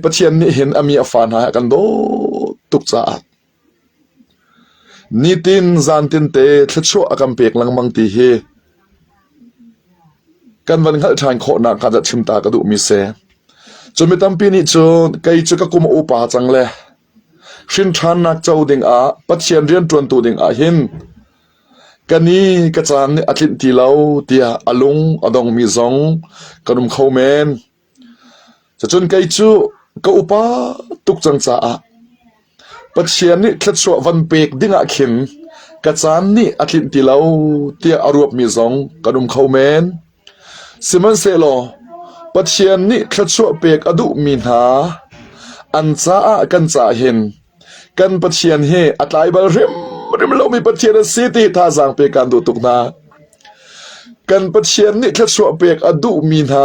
Pathian nih hin a mi a fa hna a kan dawt tuk caah nitin zantin te thluachuah a kan pek lengmang ti hi kan van hngalh ṭhan khawhnak hnga dah chim ta ka duhmi si. Cun mi tampi nih cun kei cu ka kum a upa cang le hrinṭhannak co dingah Pathian rianṭuantu dingah hin ka ni ka caan nih a tlinh ti lo tiah a lung a dongmi zong kan um kho men. Cucun kei cu ka upa tuk cang caah Pathian nih thluachuah van pek dingah khin ka caan nih a tlinh ti lo tiah a ruatmi zong kan um kho men. Sihmanhsehlaw Pathian nih thluachuah pek a duhmi hna an caah kan caah hin kan Pathian hi a tlai bal hrimhrim lomi Pathian a si ti thazaang pek kaan duh tuk hna. Kan Pathian nih thluachuah pek a duhmi hna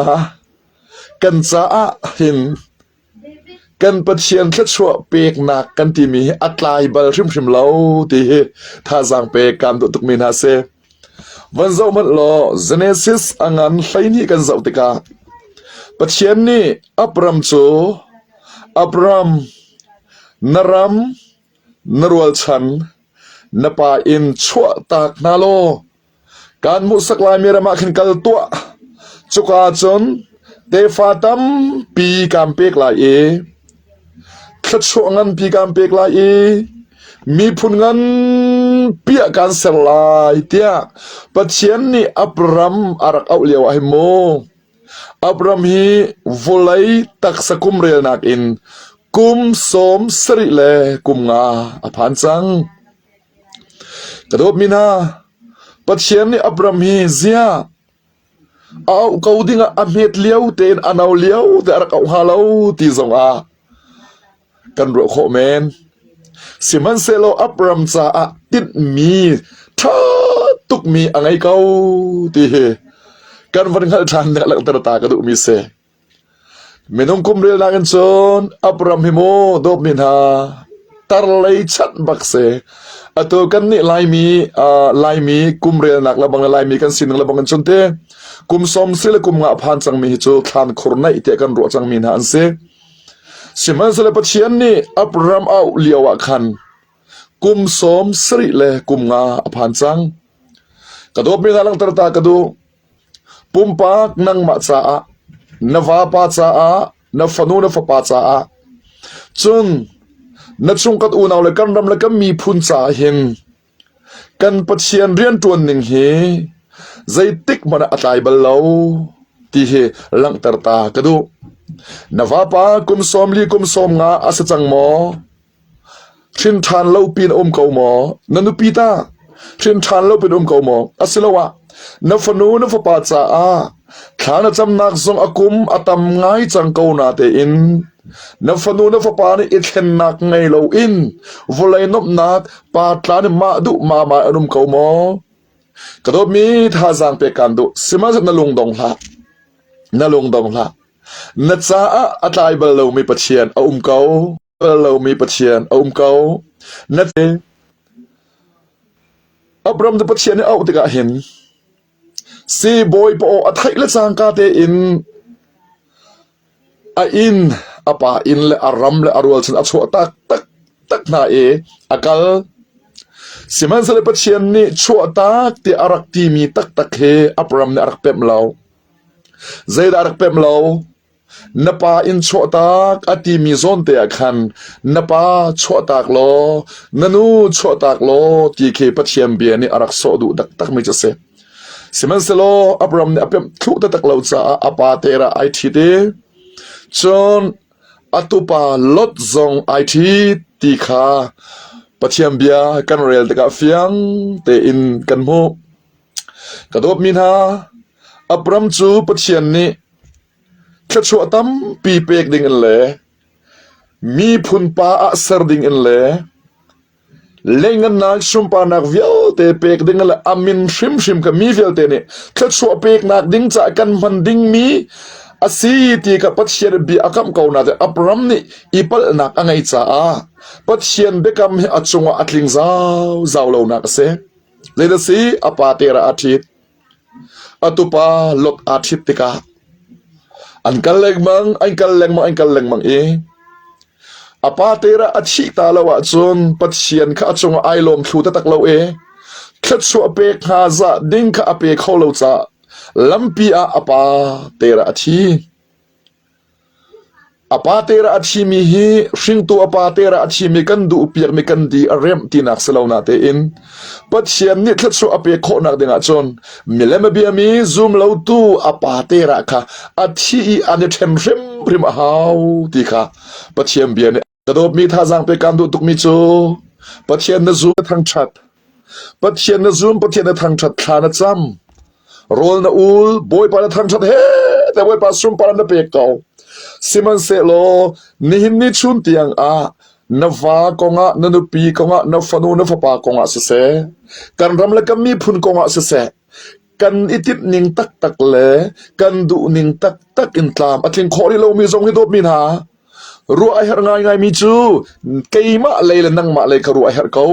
kan caah hin kan Pathian thluachuah peknak kan timi hi a tlai bal hrimhrim lo ti hi thazaang pek kaan duh tukmi hna si. Van zoh hmanh law Genesis a ngan 12 kan zoh tikah Pathian nih Abram cu Abram na ram na rualchan na pa inn chuahtak hna law Kaan hmuhsak laimi ram ah khin kal tuah. Cuka cun tefa tampi kaan pek lai i thluachuah nganpi kaan pek lai i miphun nganpi ah kaan ser lai tiah Pathian nih Abram a rak auh lio ah hin mu Abram hi vawlei taksa kum relnak in kum 70 le kum nga a phan cang. Ka dawtmi hna, Pathian nih Abram hi ziah a auh ko dingah a hmet lio tein a no lio te a rak auh hnga lo ti zongah kan ruah khawh men. Sihmanhsehlaw Abram caah tinhmi ṭha tukmi a ngei ko ti hi kan van hngalh ṭhan ding ah langhter ta ka duhmi si. Minung kum relnak in cun Abram hi mu dawtmi hna tar lei chanh bak si. Atu kan nih Laimi uh, Laimi kum relnak le bang Laimi kan sining le bang in cun te kum som si le kum nga phan cangmi hi cu thlan khur naih tiah kan ruah cangmi hna an si. Sihmanhsehlaw Pathian nih Abram auh lio ah khan kum 70 le kum nga a phan cang. Ka dawtmi hna langhter ta ka duh. Pumpak nangmah caah, na vapa caah, na fanu na fapa caah, cun na chungkhat unau le kan ram le kan miphun caah hin kan Pathian rianṭuan ning hi zeitik hmanh ah a tlai bal lo ti hi langhter ta ka duh. Na vapa kum 40 kum 50 a si cang maw? Hrin ṭhan lo pin a um ko maw? Na nupi tah hrin ṭhan lo pin um ko maw? Asiloah na fanu na fapa caah thla na camnak zong a kum a tam ngai cang ko na tein na fanu na fapa nih i thlennak ngei loin vawlei nuamhnak pa tla nih mah duh ma ma an um ko maw? Ka dawtmi thazaang pek kaan duh. Sihmanhsehlaw na lung dong hlah. Na lung dong hlah. Na caah a tlai bal lomi Pathian a um ko. Bal lomi Pathian a um ko. Na Abram cu Pathian nih a auh tikah hin sibawi paoh a theih le cangka tein a inn, a pa inn le a ram le a rualchan a chuah tak tak tak hna i a kal. Sihmanhsehlaw Pathian nih chuahtak tiah a rak timi taktak hi Abram nih a rak pemh lo. Zeidah a rak pemh lo? Na pa inn chuahtak a timi zawnte ah khan na pa chuahtak law na nu chuahtak law ti khi Pathian bia nih a rak sawh duh taktakmi cu a si. Sihmanhsehlaw Abram nih a pemh thluh taktak lo caah a pa Terah ai ṭhit i cun a tupa Lot zong ai ṭhit ti kha Pathian bia kan rel tikah fiang tein kan hmuh. Ka dawtmi hna, Abram cu Pathian nih Thluachuah tampi pek dingin le miphun pa ah ser dingin le leingannak sunparnak vialte pek ding le a min hrimhrim kha mi vialte nih thluachuah peknak ding caah kan hman dingmi a si ti kha Pathian bia a kamh ko nain Abram nih i palhnak a ngei caah Pathian biakam hi a cungah a tling zauzau lonak a si. Zeidah si a pa Terah a ṭhit. A tupa Lot aa ṭhit tikah An kal lengmang, an kal lengmang, an kal lengmang i a pa te rah a thih ta lo ahcun Pathian kha a cungah ai lawm thlu taktak lo i thluachuah pek hnga zah ding kha a pe kho lo caah lampi ah a pa te rah a thi. A pa te-rah a thimi hi hringtu a pa te-rah a thimi kan duhpiakmi kan di a remh tinak si lo natein Pathian nih thluachuah a pek khawhnak ding ahcun milem a biami zumlotu a pa te-rah kha a thi i an i ṭhen hrimhrim a hau ti kha Pathian bia nih Ka dawtmi thazaang pek kaan duh tukmi cu Pathian na zum na thangṭhat. Pathian na zum, Pathian na thangṭhat, thla na cam. Rawl na ul, Bawipa na thangṭhat he te Bawipa sunpar na pek ko. Sihmanhsehlaw nihin ni chun tiang ah na va kongah, na nupi kongah, na fanu, na fapa kongah siseh, kan ram le kan miphun kongah siseh, kan i timh ning taktak le kan duh ning taktak in tlam a tling khawh rih lomi zong hi dawtmi hna Ruah a herh ngaingaimi cu keimah lei le nangmah lei kha ruah a herh ko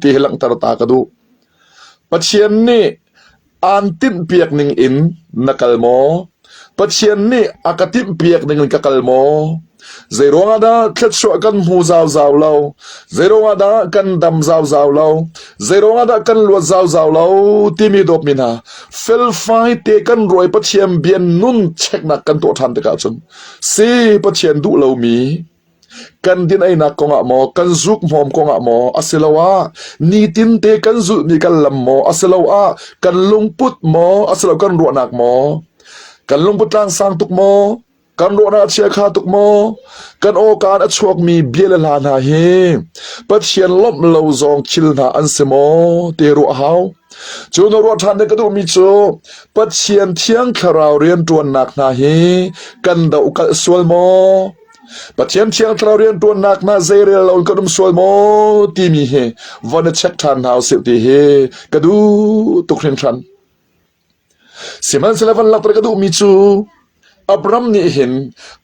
ti hi langhter ta ka duh. Pathian nih aan timhpiak ning in na kal maw? Pathian nih a ka timhpiak ning in ka kal maw? Zeiruangah dah thluachuah kan hmu zauzau lo? Zeiruangah dah kan dam zauzau lo? Zeiruangah dah kan luat zauzau lo? Timi dawtmi hna, felfai te kan ruai Pathian bia nun cheknak kan tuah ṭhan tikah cun Si Pathian duh lomi kan din einak kongah maw, kan zuk hmawm kongah maw, asiloah nitin te kan zulhmi kan lam maw, asiloah kan lungput maw, asilo kan ruahnak maw, kan lungput tlangsang tuk maw, kan ruahnak a chiakha tuk maw, kan awkaan a chuakmi bia le hla hna hi Pathian lawmh lo zawng thil hna an si maw ti ruah a hau. Cu na ruah ṭhan ding ka duhmi cu Pathian Thiang Thlarau rianṭuannak hna hi kan dohkalh sual maw? Pathian Thiang Thlarau rianṭuannak hna zeirel lo in kan um sual maw timi hi von i check ṭhan hna usih ti hi ka duh tuk hringhran. Sihmanhsehlaw van langhter ka duhmi cu Abram nih hin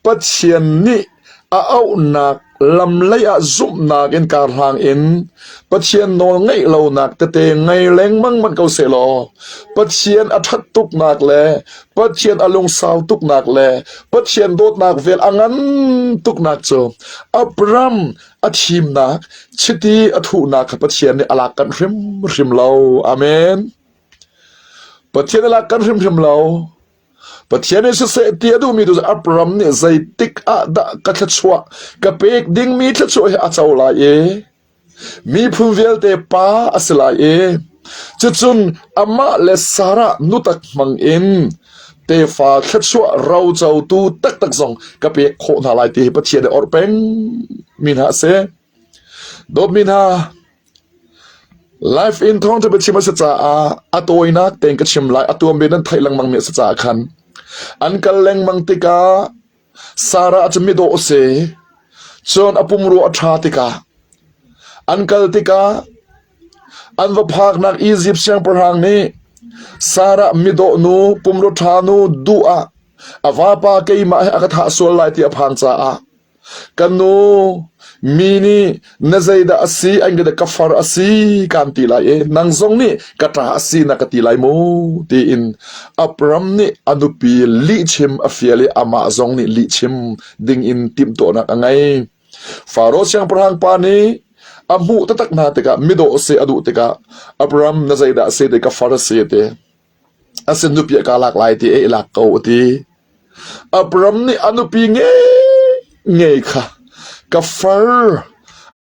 Pathian nih a auhnak lam lei ah zumhnak in karhlang in Pathian nawl ngeih lonak tete ngei lengmang hmanh ko sehlaw Pathian a ṭhat tuknak le Pathian a lungsau tuknak le Pathian dawtnak vel a ngan tuknak cu Abram a thimnak chiti a thuhnak kha Pathian nih a lak kanh hrimhrim lo. Amen. Pathian a lak kanh hrimhrim lo. Pathian nih siseh ti a duhmi tu cu Abram nih zeitik ah dah ka thluachuah ka pek dingmi thluachuah hi a co lai i miphun vialte pa a si lai i cucun amah le Sarah nutak hmang in tefa thluachuah rocotu taktak zong ka pek khawh hna lai ti hi Pathian nih a orh peng mi hna a si. Dawtmi hna, Life in thawngṭha biachim a si caah a tawinak tein ka chim lai. A tuanbia nan theih lengmangmi a si caah khan an kal lengmang tikah Sarah cu midawh a si. Cun a pumrua a ṭha tikah an kal tikah an va phaknak Izipt siangpahrang nih Sarah midawh nu, pumrua ṭha nu duh ah a vapa keimah hi a ka thah sual lai ti a phan caah Kan nu, mi nih na zeidah a si an ka ka far a si kan ti lai i nang zong nih ka ṭa a si na ka ti lai mu tiin Abram nih a nupi lihchim a fial i amah zong nih lihchim dingin timhtuahnak a ngei. Faro siangpahrang pa nih a hmuh taktak hna tikah midawh si a duh tikah Abram na zeidah a si ti ka far a si a ti. A sin nupi a ka lak lai ti ei lak ko a ti. Abram nih a nupi ngei kha ka far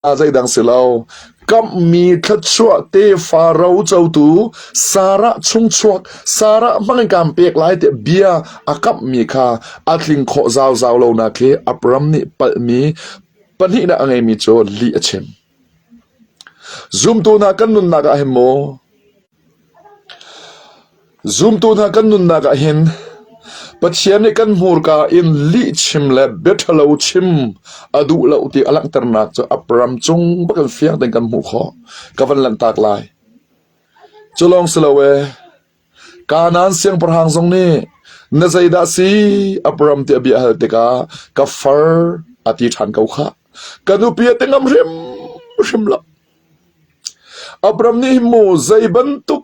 a zeidang si lo kamhmi thluachuah tefa rocotu Sarah chungchuak Sarah hmang in kaan pek lai tiah bia a kamhmi kha a tling khawh zauzau lonak hi Abram nih palhmi pahnihnak a ngeimi cu lih a chim. Zumtu hna kan nunnak ah hin maw Zumtu hna kan nunnak ah hin Pathian nih kan hmurka in lihchim le bia ṭhalo chim a duh lo ti a langhternak cu Abram cung bak in fiang tein kan hmuh khawh. Ka van lanhtak lai. Cu lawng si lo ee, Kanaan siangpahrang zong nih na zeidah si Abram ti a bia hal tikah ka far a ti ṭhan ko khah. Ka nupi a ti ngam hrimhrim lo. Abram nih hin mu zei bantuk.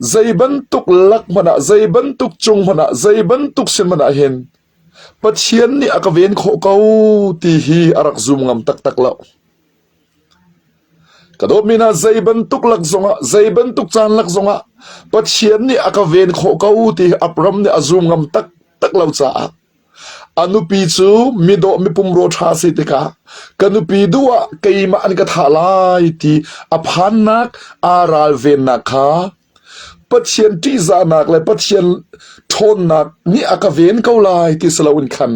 Zei bantuk lak hmanh ah, zei bantuk cung hmanh ah, zei bantuk sin hmanh ah hin Pathian nih a ka ven khawh ko ti hi a rak zum ngam taktak lo. Ka dawtmi hna zei bantuk lak zongah, zei bantuk caan lak zongah Pathian nih a ka ven khawh ko ti hi Abram nih a zum ngam taktak lo caah a nupi cu midawh mipumraw ṭha si tikah ka nupi duh ah keimah an ka thah lai ti a phannak aa ralvennak kha Pathian ṭihzahnak le Pathian ṭhawnnak nih a ka ven ko lai ti si loin khan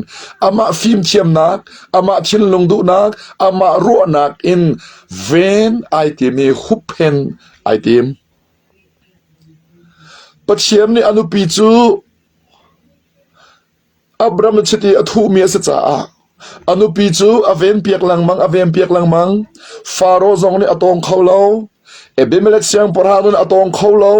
amah fimthiamnak, amah thinlung duhnak, amah ruahnak in ven ai tim i hupphen ai tim. Pathian nih a nupi cu Abram chiti a thuhmi a si caah a nupi cu a venpiak lengmang, a venpiak lengmang. Faro zong nih a tawng kho lo. Abimelek siangpahrang nih a tawng kho lo.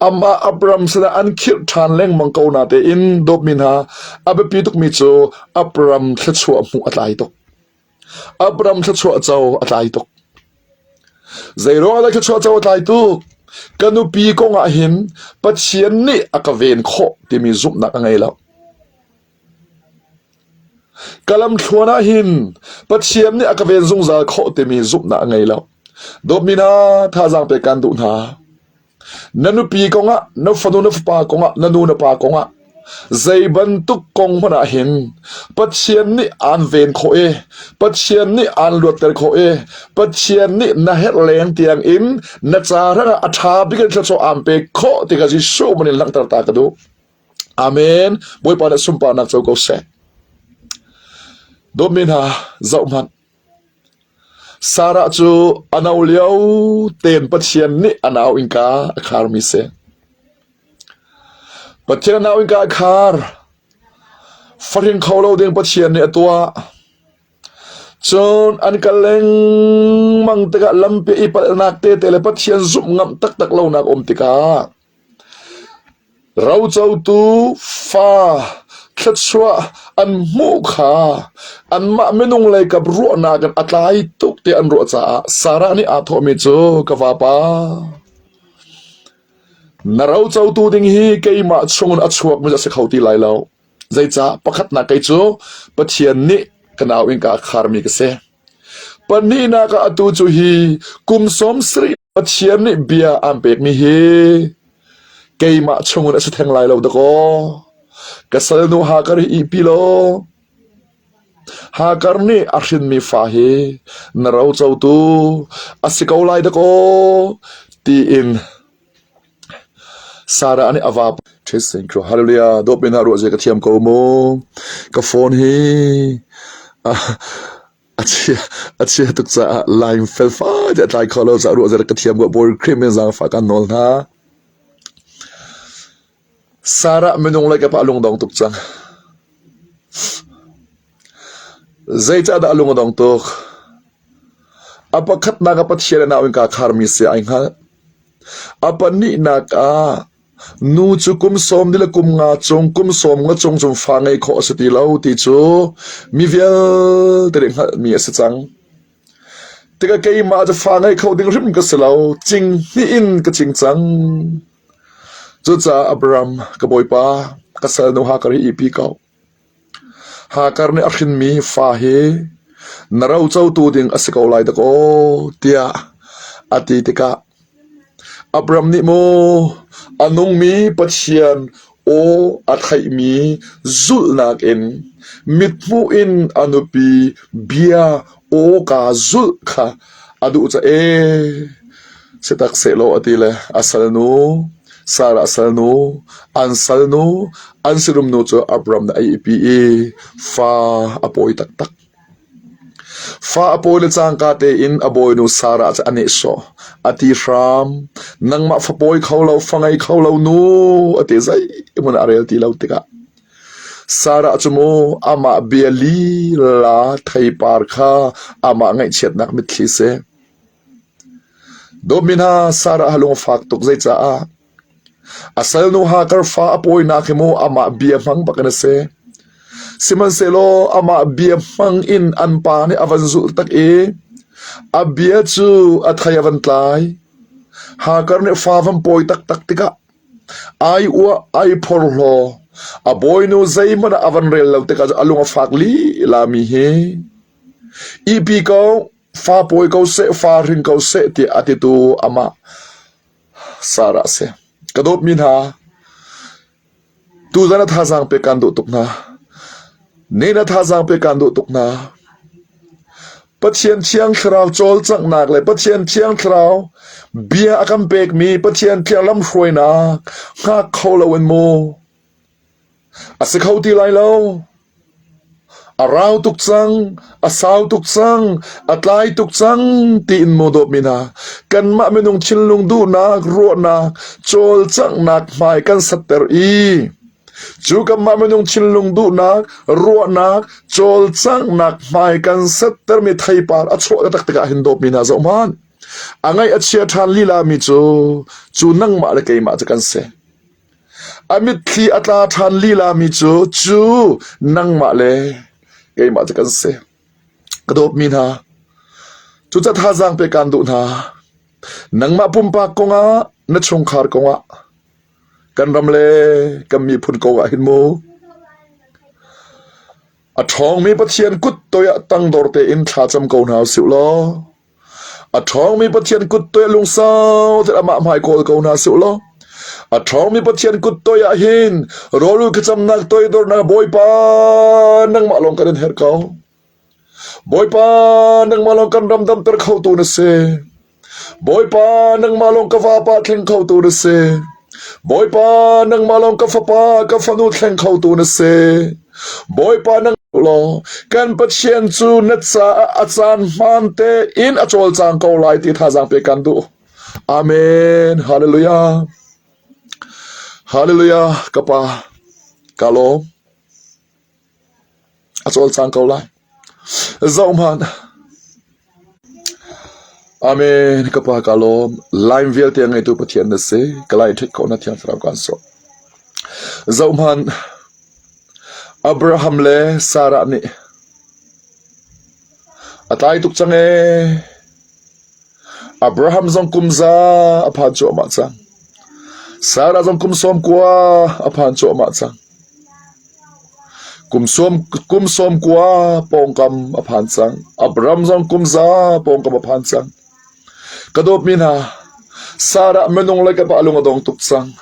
Amah Abram sinah an khirh ṭhan lengmang ko natein dawtmi hna, a biapi tukmi cu Abram thluachuah hmuh a tlai tuk. Abram thluachuah co a tlai tuk. Zeiruang ah dah thluachuah co a tlai tuk? Ka nupi kong ah hin Pathian nih a ka ven khawh timi zumhnak a ngei lo. Ka lamthluan ah hin Pathian nih a ka ven zungzal khawh timi zumhnak a ngei lo. Dawtmi hna, thazaang pek kaan duh hna. Na nupi kongah, na fanu na fapa kongah, na nu na pa kongah zei bantuk kong hmanh ah hin Pathian nih aan ven khawh i Pathian nih aan luatter khawh i Pathian nih na herh leng tiang in na ca hrangah a ṭha bik in thluachuah aan pek khawh ti kha Jesuh min in langhter ta ka duh. Amen. Bawipa nih sunparnak co ko seh. Dawtmi hna, zoh hmanh. Sarah cu a no lio tein Pathian nih a nau innka a kharmi si. Pathian a nau innka a khar. Fahring kho lo ding Pathian nih a tuah. Cun an kal lengmang tikah lampi i palhnak tete le Pathian zumh ngamh taktak lonak um tikah Rocotu fa thluachuah an hmuh kha anmah minung leikap ruahnak in a tlai tuk tiah an ruah caah Sarah nih aa thawhmi cu ka vapa na rocotu ding hi keimah chungin a chuakmi a si kho ti lai lo. Zeicah pakhatnak kei cu Pathian nih ka nau in ka kharmi ka si. Pahnihnak ah atu cu hi kum 70 Pathian nih bia aan pekmi hi keimah chungin a si theng lai lo dakaw. Ka salnu Hagar hi ihpi law Hagar nih a hrinmi fa hi na rocotu a si ko lai dakaw tiin Sarah nih a vapa Hallelujah dawtmi hna ruah zia ka thiam ko mu. Ka phone hi A chia tuk caah line felfai te a tlai kho lo caah ruah zia ka thiam ko. Bawi Khrih min zaangfah kan nawl hna. Sarah minung le ka pa lungdong tuk cang. Zeicah dah a lung a dong tuk? A pakhatnak ah Pathian a nau in kaa kharmi si ai hngalh. A pahnihnak ah Nu cu kum sawm le kum nga cung, kum sawm nga cung cun fa ngeih khawh a si ti lo ti cu mi vialte nih hngalhmi a si cang. Tikah keimah cu fa ngei kho ding hrim ka si lo, cing hnih in ka cing cang. Cucaah Abraham, ka bawipa, ka salnu Hagar hi ihpi ko. Hagar nih a hrinmi fa hi na rocotu ding a si ko lai dakaw, tiah a ti tikah Abram nih maw a nungmi Pathian aw a theihmi zulhnak in mithmuh in a nupi bia awka zulh kha a duh caah ee si tak sehlaw a ti le a salnu Sarah salnu an salnu an sinumnu cu Abram nih a ihpi i fa a pawi taktak. Fa a pawi le cangka tein a bawinu Sarah cu a nehsawh. A ti hram, nangmah fa pawi kho lo, fa ngei kho lo nu, a ti zeihmanh a rel ti lo tikah. Sarah cu mu amah bia lila theipar kha amah ngaihchiatnak mitthli si. Dawtmi hna, Sarah ha lung a fak tuk zeicaah? A salnu Hagar fa a pawinak hi mu amah bia hmang bak in a si. Sihmanhsehlaw amah bia hmang in an pa nih a van zulh tak i a bia cu a thei a van tlai. Hagar nih fa van pawi taktak tikah ai uah ai phorhlaw a bawinu zeihmanh ah a van rel lo tikah a lung a fak lila mi hi ihpi ko fa pawi ko seh fa hring ko seh tiah a titu amah Sarah a si. Ka dawtmi hna Tuzan a thazaang pek kaan duh tuk hna. Nen a thazaang pek kaan duh tuk hna. Pathian Thiang Thlarau cawlcanghnak le Pathian Thiang Thlarau bia a kan pekmi Pathian Thiang lamhruainak hngak kho loin mu a si kho ti lai lo. A rau tuk cang, a sau tuk cang, a tlai tuk cang tiin maw dawtmi hna, kanmah minung thinlung duhnak, ruahnak, cawlcanghnak hmai kan satter i cu kanmah minung thinlung duhnak, ruahnak, cawlcanghnak hmai kan settermi theipar a chuah taktak tikah hin dawtmi hna zoh hmanh. A ngaih a chia ṭhan lilami cu cu nangmah le keimah cu kan si. A mitthli a tla ṭhan lilami cu cu nangmah le keimah cu kan si. Ka dawtmi hna, cucaah thazaang pek kaan duh hna. Nangmah pumpak kongah, na chungkhar kongah, kan ram le kan miphun kongah hin mu a ṭhawngmi Pathian kut toiah tangdor tein thlacam ko hna usih law A ṭhawngmi Pathian kut toi lungsau tein amah hmai kawl ko hna sih law a ṭhawngmi Pathian kut toi ah hin rawlul thlacamnak toidornak Bawipa nangmah lawng kan in herh ko. Bawipa nangmah lawng kan ram damter khotu na si. Bawipa nangmah lawng ka vapa thleng khotu na si. Bawipa nangmah lawng ka fapa ka fanu thleng khotu na si. Bawipa nang law kan Pathian cu na caah a caan hmaan tein a cawlcang ko lai ti thazaang pek kan duh. Amen. Hallelujah. Hallelujah. Ka pa, ka lawm. A cawlcang ko lai. Zoh hmanh. Amen. Ka pa ka lawm. Laim vialte a ngeitu Pathian na si. Ka lai ṭhit ko na Thiang Thlarau kan sawh. Zoh hmanh. Abraham le Sarah nih a tlai tuk cang ee. Abraham zong kum za a phan cuahmah cang. Sarah zong kum sawm kua a phan cuahmah cang. Kum sawm kua pawngkam a phan cang. Abraham zong kum za pawngkam a phan cang. Ka dawtmi hna, Sarah minung le ka pa lung a dong tuk cang.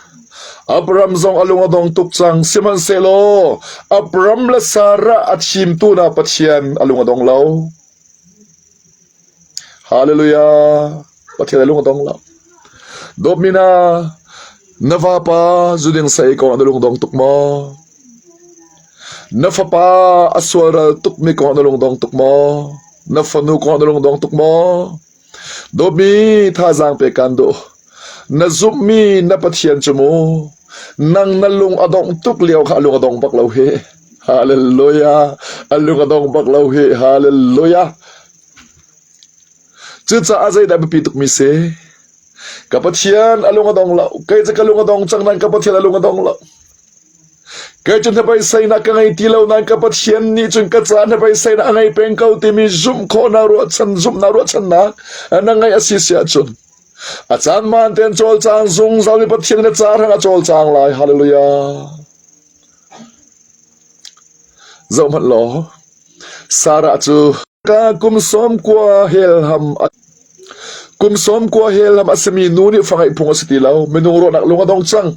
Abraham zong a lung a dong tuk cang. Sihmanhsehlaw Abraham le Sarah a thimtu hna Pathian a lung a dong lo. Hallelujah. Pathian a lung a dong lo. Dawtmi hna, na vapa zuding sa ei kong na lung dong tuk maw? Na fapa a sualral tukmi kong na lung dong tuk maw? Na fanu kong na lung dong tuk maw? Dawtmi thazaang pek kaan duh. Na zumhmi na Pathian cu mu nang na lung a dongh tuk lio kha a lung a dong bak lo hi. Hallelujah. A lung a dong bak lo hi. Hallelujah. Cucaah zeidah biapi tukmi si? Ka Pathian a lung a dong lo. Kei cu ka lung a dong cang nain ka Pathian a lung a dong lo. Kei cu hnabeiseinak ka ngei ti lo nain ka Pathian nih cun ka caah hnabeiseinak a ngei peng ko timi zumh khawhnak ruahchan zumhnak ruahchannak na ngeih a si si ahcun a caan maan tein cawlcang zungzal mi Pathian na ca hrang a cawlcang lai. Hallelujah. Zoh hmanh law Sarah cu Ka kum sawm kua helham kum sawm kua helham a simi nu nih fa ngeih phung a si ti lo. Minung ruahnak lung a dong cang.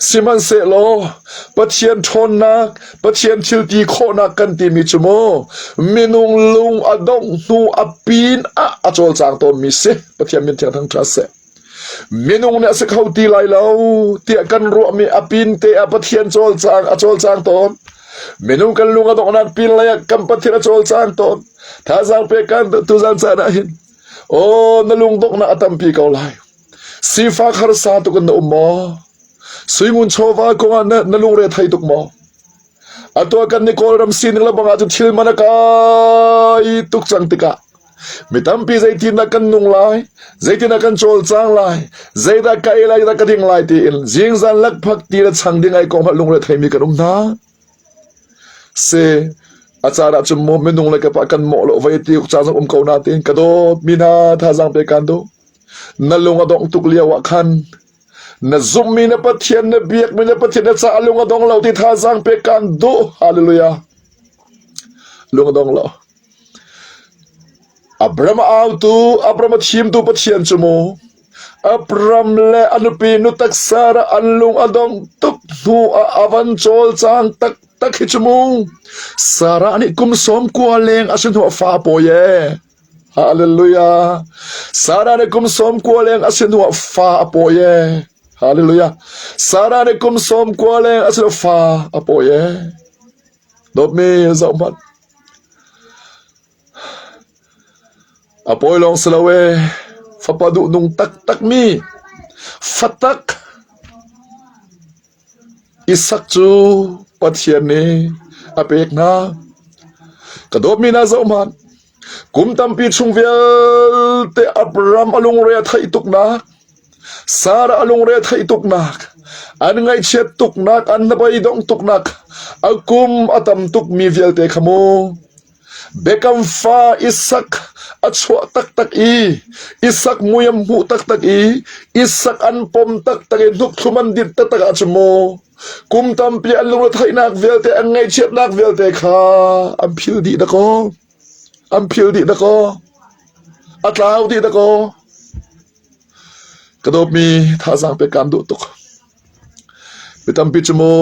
Sihmanhsehlaw Pathian ṭhawnnak, Pathian thil ti khawhnak kan timi cu mu minung lung a dongh hnu a pin ah a cawlcang tawnmi si. Pathian min thiang thangṭhat seh. Minung nih a si kho ti lai lo tiah kan ruahmi a pin te ah Pathian cawlcang a cawlcang tawn. Minung kan lung a donghnak pin lei ah kan Pathian a cawlcang tawn. Thazaang pek kan tuzan caan ah hin aw na lung donghnak a tampi ko lai. Sifak harsa tuk in na um maw? Suingun chawva kong ah na, na lungre thei tuk maw? Atu kan ni Kawlram sining le bang ah cun thil man a kai tuk cang tikah mi tampi zeitindah kan nung lai, zeitindah kan cawlcang lai, zeidah ka ei lai, zeidah ka ding lai tiin zingzan lakphak ti le chang ding ai kong hmanh lungre theimi kan um hna. Si a caan ah cun maw minung le ka pa kan mawh lo vai ti caan zong um ko na tiin ka dawt mi hna thazaang pe kan duh. Na lung a dongh tuk lio ah khan na zumhmi na Pathian, na biakmi na Pathian na caah lung a dong lo ti thazaang pek kaan duh. Hallelujah. Lung a dong lo. Abraham a autu, Abraham a thimtu Pathian cu mu. Abraham le a nupi nutak Sarah an lung a dongh tuk hnu ah a van cawlcang taktak hi cu mu. Sarah nih kum 90 leng a si hnu ah fa a pawi ee. Hallelujah. Sarah nih kum 90 leng a si hnu ah fa a pawi ee. Hallelujah. Sarah nih kum 90 leng a si hnu ah fa a pawi ee. Dawtmi zoh hmanh. A pawi lawng si lo ee. Fapa duhnung taktakmi fatak Isak cu Pathian nih a pek hna. Ka dawtmi hna zoh hmanh. Kum tampi chung vialte Abraham a lungre a theih tuknak, Sarah a lungre a theih tuknak, an ngaihchiat tuknak, an hnabeidongh tuknak, a kum a tam tukmi vialte kha mu. Biakam fa Isak a chuah taktak i Isak mui an hmuh taktak i Isak an pom taktak i hnukthlum an dinh taktak ahcun mu kum tampi an lungretheihnak vialte an ngaihchiatnak vialte kha an phil dih dakaw an phil dih dakaw a tlau dih dakaw ka dawtmi thazaang pek kaan duh tuk. Mi tampi cu mu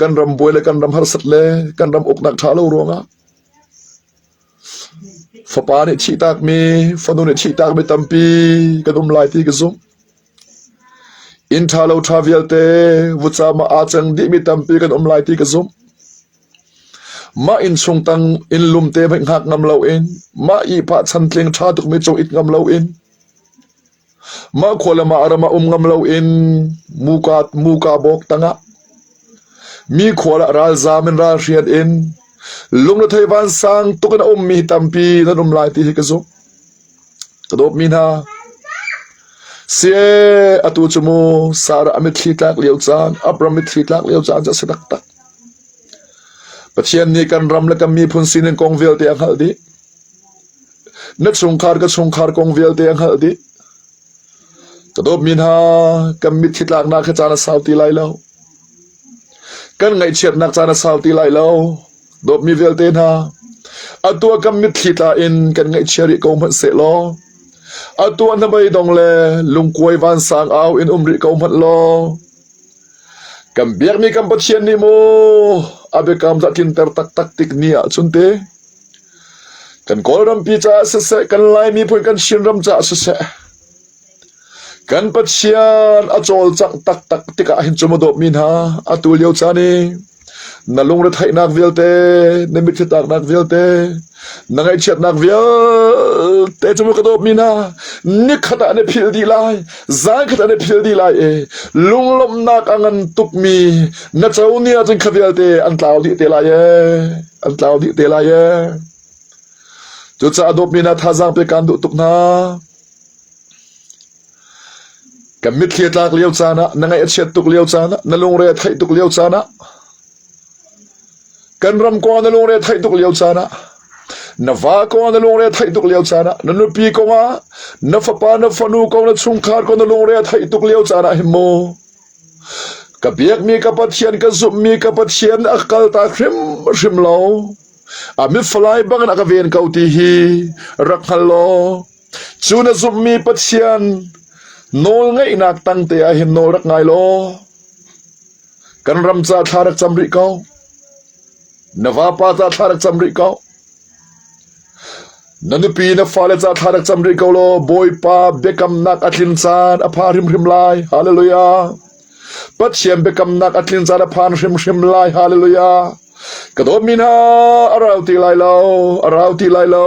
kan ram buai le kan ram harsat le kan ram uknak ṭha lo ruangah fapa nih thihtakmi, fanu nih thihtakmi tampi kan um lai ti ka zumh. Inn ṭha lo ṭha vialte vutcam ah aa cang dihmi tampi kan um lai ti ka zumh. Mah innchung tang inn lum te hmanh hngak ngam loin, mah ihphah chantling ṭha tukmi cung it ngam loin, Mah khua le mah ram ah um ngam loin muka muka bawk tangah mi khua ah ralzaam in ralhriat in lungrethei vansang tuk in a ummi tampi nan um lai ti hi ka zumh. Ka dawtmi hna, sie atu cu mu Sarah a mitthli tlak lio caan, Abraham mitthli tlak lio caan cu a si taktak. Pathian nih kan ram le kan miphun sining kong vialte a hngalh dih. Na chungkhar ka chungkhar kong vialte a hngalh dih. Ka dawtmi hna, kan mitthli tlaknak hi caan a sau ti lai lo. Kan ngaihchiatnak caan a sau ti lai lo. Dawtmi vialte hna, atu ah kan mitthli tla in kan ngaihchia rih ko hmanh sehlaw, atu ah hnabei dong le lungkuai vansang au in um rih ko hmanh law, kan biakmi kan Pathian nih mu a biakam cu a tlinter taktak tik ni ah cun te, Kan Kawlrampi caah siseh, kan Lai miphun kan Chinram caah siseh, kan Pathian a cawlcangh taktak tikah hin cu maw dawtmi hna, atu lio caan i na lungretheihnak vialte, na mitthli tlaknak vialte, na ngaihchiatnak vialte cu maw ka dawtmi hna, nikhat ah na philh dih lai, zan khat ah na philh dih lai i lunglawmhnak a ngan tukmi na co ni ahcun kha vialte an tlau dih te lai ee. An tlau dih te lai ee. Cucaah dawtmi hna thazaang pe kaan duh tuk hna. Kan mitthli a tlak lio caan ah, na ngaih a chiat tuk lio caan ah, na lungre a theih tuk lio caan ah, kan ram kong ah na lungre a theih tuk lio caan ah, na va kong ah na lungre a theih tuk lio caan ah, na nupi kong ah, na fapa na fanu kong na chungkhar kong na lungre a theih tuk lio caan ah hin mu Ka biakmi ka Pathian, ka zumhmi ka Pathian a kaltak hrimhrim lo. A mitfalai bangin a ka ven ko ti hi rak hngal law, cu na zumhmi Pathian nawlngeihnak tangte ah hin nawl rak ngai law, kan ram ca thla rak cam rih ko. Na vapa ca thla rak cam rih ko. Na nupi na fale ca thla rak cam rih ko law Bawipa biakamnak a tlin caan a pha hrimhrim lai. Hallelujah. Pathian biakamnak a tlin caan a phan hrimhrim lai. Hallelujah. Ka dawtmi hna a rau ti lai lo, a rau ti lai lo.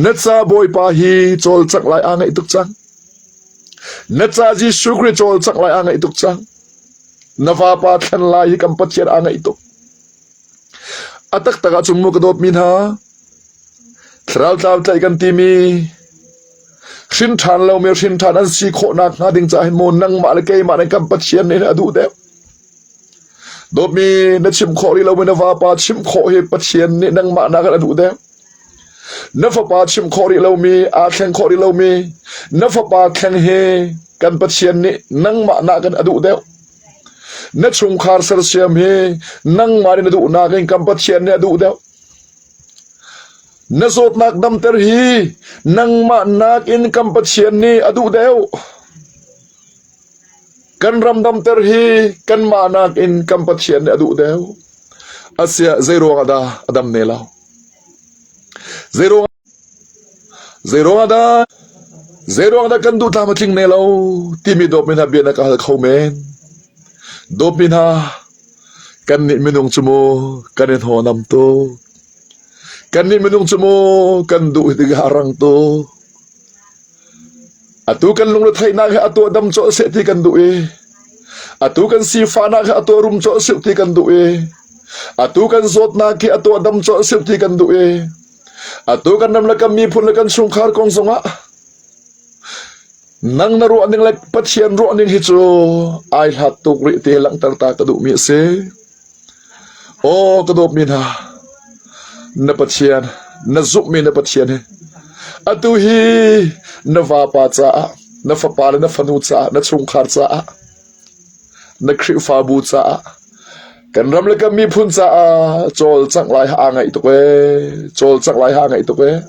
Na ca Bawipa hi cawlcangh lai aa ngaih tuk cang. Na ca Jesuh Khrih cawlcangh lai aa ngaih tuk cang. Na vapa thlen lai hi kan Pathian aa ngaih tuk. A taktak ahcun mu ka dawtmi hna, thlarau tlau tlaih kan timi hrin ṭhan lomi hrin ṭhan an si khawhnak hnga ding caah hin mu nangmah le keimah nih kan Pathian nih a duh deuh. Dawtmi na chimh khawh rih lomi na vapa chimh khawh hi Pathian nih nangmah nakin a duh deuh. Na fapa chim khawh rih lomi, aa thleng khawh rih lomi, na fapa thleng hi kan Pathian nih nangmah nakin a duh deuh. Na chungkhar sersiam hi nangmah nih na duhnak in kan Pathian nih a duh deuh. Na zawtnak damter hi nangmah nakin kan Pathian nih a duh deuh. Kan ram damter hi kanmah nakin kan Pathian nih a duh deuh. Asiah zeiruang ah dah a dam ne lo? Zeiruang zeiruang ah dah zeiruang dah kan duh tlam a tling ne lo timi dawtmi hna bia na ka hal kho men. Dawtmi hna kannih minung cu mu kan i hnawhnam tuk. Kannih minung cu mu kan duh tikah a rang tuk. Atu kan lungretheihnak hi a tuah dam colh seh ti kan duh i atu kan sifahnak hi a tuah rum colh seh ti kan duh i atu kan zawtnak hi a tuah dam colh seh ti kan duh i atu kan ram le kan miphun le kan chungkhar kong zongah nang na ruah ning le Pathian ruah ning hi cu ai hlat tuk rih ti langhter ta ka duhmi a si. Aw ka dawtmi hna, na Pathian, na zumhmi na Pathian hi atu hi na vapa caah, na fapa le na fanu caah, na chungkhar caah, na Khrihfabu caah, kan ram le kan miphun caah cawlcangh lai aa ngaih tuk ee, cawlcangh lai aa ngaih tuk ee.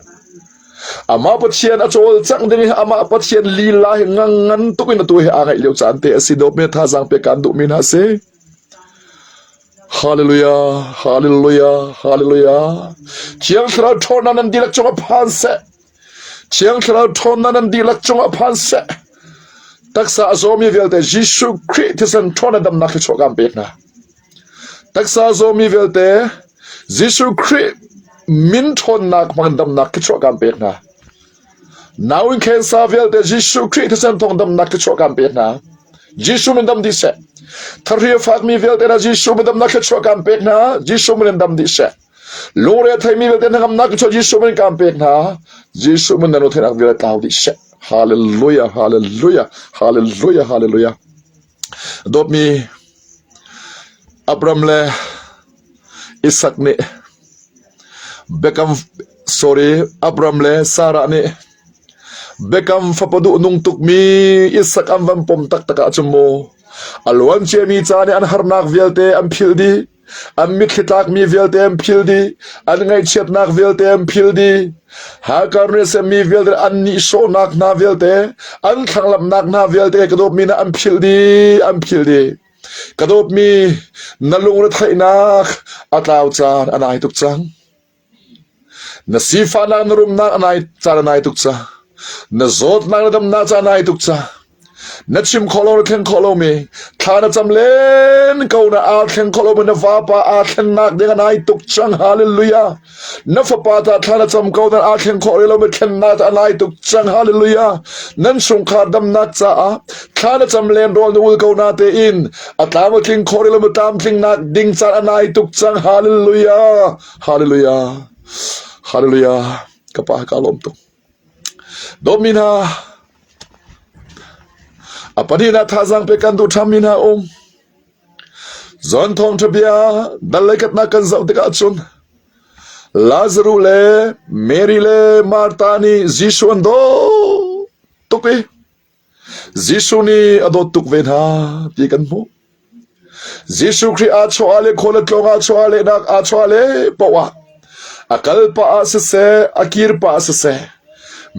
Amah Pathian a cawlcangh ding hi amah Pathian lila hi ngang ngan tuk in atu hi aa ngaih lio caan te a si. Dawtmi thazaang pek kaan duhmi hna si. Hallelujah, hallelujah, hallelujah. Thiang Thlarau ṭhawnnak nan dihlak cungah phan seh. Thiang Thlarau ṭhawnnak nan dihlak cungah phan seh. Taksa a zawmi vialte Jesuh Khrih thisen ṭhawnnak damnak thluachuah kan pek hna. Taksa a zawmi vialte Jesuh Khrih min ṭhawnnak hmang damnak thluachuah kan pek hna. Nauinn khensa vialte Jesuh Khrih thisen thawng damnak thluachuah kan pek hna. Jesuh min dam dih seh. Thahri a fakmi vialte hna Jesuh min damnak thluachuah kan pek hna. Jesuh min in dam dih seh. Lungre a theimi vialte hnangamnak thluachuah Jesuh min kan pek hna. Jesuh min nan theihnak vialte tlau dih seh. Hallelujah, hallelujah, hallelujah, hallelujah. Dawtmi Abraham le Isak nih biakam sorry Abraham le Sarah nih biakam fapa duh nung tukmi Isak an van pom taktak ahcun mu a luan ciami ca nih an harnak vialte an philh dih an mitthli tlakmi vialte an philh dih an ngaihchiatnak vialte an philh dih Hakar nih semmi vialte an nihsawhnak hna vialte an thlanglamhnak hna vialte ka dawtmi na an philh dih an philh dih Ka dawtmi, na lungretheihnak a tlau caan a nai tuk cang. Na sifahnak na rumnak a nai caan a nai tuk cang. Na zawtnak na damnak caan a nai tuk cang. Na chim khawh lo na thleng khawh lomi thla na cam len ko na aa thleng khawh lomi na vapa aa thlennak ding a nai tuk cang. Hallelujah. Na fapa ta thla na cam ko nan aa thleng khawh rih lomi thlennak a nai tuk cang. Hallelujah. Nan chungkhar damnak caah thla na cam len rawl na ul ko na tein a tlam a tling khawh rih lomi tlamtlingnak ding caan a nai tuk cang. Hallelujah. Hallelujah. Hallelujah. Ka pa ka lawm tuk. Dawtmi hna, a pahnihnak thazaang pek kan duh ṭhanmi hna um. John Thawngṭha bia dal le khatnak kan zoh tikah cun Lazaruh le Mary le Martha nih Jesuh an dawt tuk i Jesuh nih a dawt tuk ve hna ti kan hmuh. Jesuh Khrih aa chuah le khual a tlawng aa chuah lehnak aa chuah le paoh ah a kal pah ah siseh a kir pah ah siseh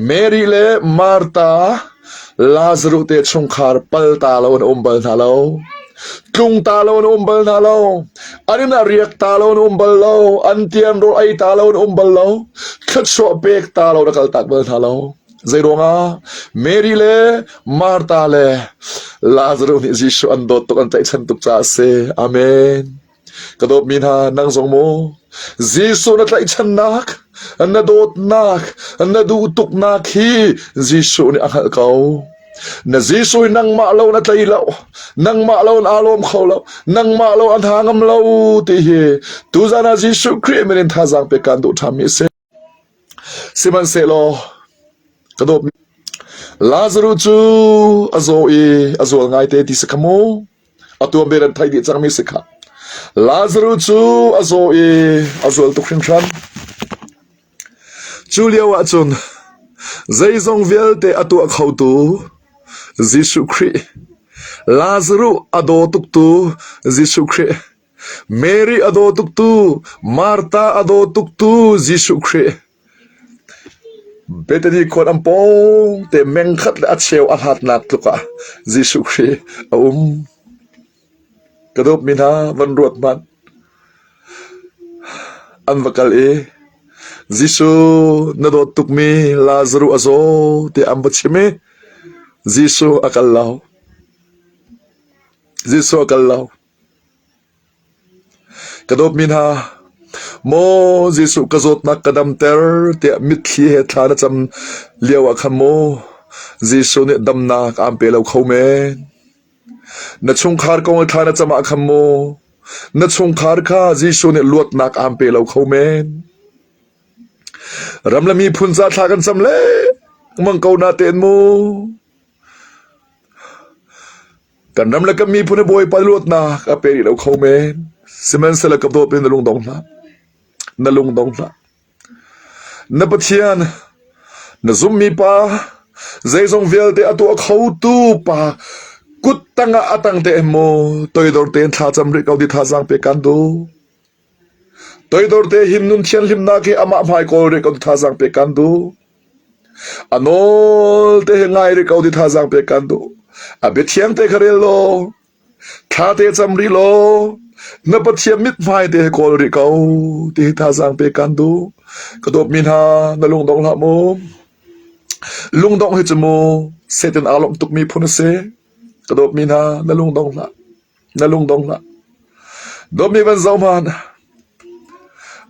Mary le Martha Lazaruh te chungkhar pal ta lo an um bal hna lo. Tlung ta lo an um bal hna lo. An inn ah riak ta lo an um bal lo. An tian rawl ei ta lo an um bal lo. Thluachuah pek ta lo na kal tak bal hna lo. Zeiruangah Mary le Martha le Lazaruh nih Jesuh an dawt tuk an tlaihchan tuk caah a si. Amen. Ka dawtmi hna, nang zong maw Jesuh na tlaihchannak, na dawtnak, na duh tuknak hi Jesuh nih a hngalh ko. Na Jesuh hi nangmah lo na tlei lo, nangmah lo na aa lawm kho lo, nangmah lo a hna ngam lo ti hi tuzan ah Jesuh Khrih min in thazaang pek kaan duh ṭhanmi a si. Sihmanhsehlaw ka dawtmi Lazaruh cu a zaw i a zual ngaite ti si kha mu. A tuanbia nan theih dih cangmi si kha. Lazaruh cu a zaw i a zual tuk hringhran. Cu lio ahcun zeizong vialte a tuah khotu Jesuh Khrih, Lazaruh a daw tuktu Jesuh Khrih, Mary a daw tuktu, Martha a daw tuktu Jesuh Khrih, Bethany khua an pawng te mengkhat le a cheu a hlatnak tluk ah Jesuh Khrih a um. Ka dawtmi hna van ruat hmanh. An va kal i Jesuh na dawt tukmi Lazaruh a zaw tiah an va chim i Jesuh a kal lo. Jesuh a kal lo. Ka dawtmi hna, maw Jesuh ka zawtnak ka damter tiah mitthli he thla na cam lio ah khan maw Jesuh nih damnak aan pe lo kho men. Na chungkhar kong i thla na cam ah khan maw na chungkhar kha Jesuh nih luatnak aan pe lo kho men. Ram le miphun ca thla kan cam lengmang ko na tein mu. Kan ram le kan miphun hi Bawipa luatnak a pe rih lo kho men. Sihmanhsehlaw ka dawt in na lung dong hlah. Na lung dong hlah. Na Pathian, na zumhmi pa, zeizong vialte a tuah khotu pa kut tangah a tang te maw toidor tein thlacam rih ko di thazaang pe kan duh. Toidor te him nun thianhlimnak hi amah hmai kawl rih ko di thazaang pe kan duh. A nawl te hi ngai rih ko di thazaang pe kan duh. A biathiang te kha rel law Thla te cam rih law na Pathian mithmai te hi kawl rih ko ti hi thazaang pek kan duh. Ka dawtmi hna na lungdong hlah mu. Lungdongh hi cu mu Satan aa lawmh tukmi phun a si. Ka dawtmi hna na lungdong hlah. Na lungdong hlah. Dawtmi van zoh hmanh.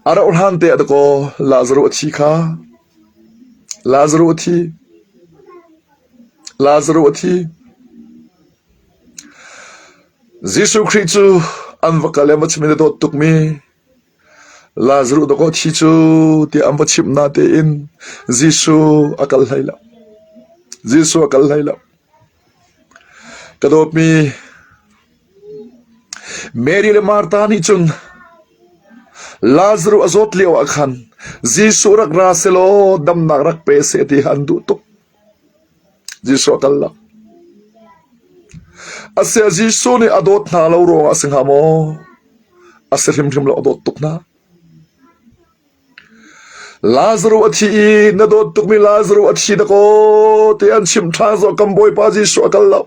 A rauh hlan te ah dakaw Lazaruh a thi kha. Lazaruh a thi. Lazaruh a thi. Jesuh Khrih cu an va kal i an va chimh i na dawt tukmi Lazaruh dawkaw thi cu tiah an va chimh natein Jesuh a kal hlei lo. Jesuh a kal hlei lo. Ka dawtmi Mary le Martha nih cun Lazaruh a zawt lio ah khan Jesuh rak ra selaw damnak rak pe seh ti kha an duh tuk. Jesuh a kal lo. Asiah Jesuh nih a dawt hna lo ruangah a si hnga maw? A si hrimhrim lo, a dawt tuk hna. Lazaruh a thi i na dawt tukmi Lazaruh a thi dakaw ti an chimh ṭhan zong kan Bawipa Jesuh a kal lo.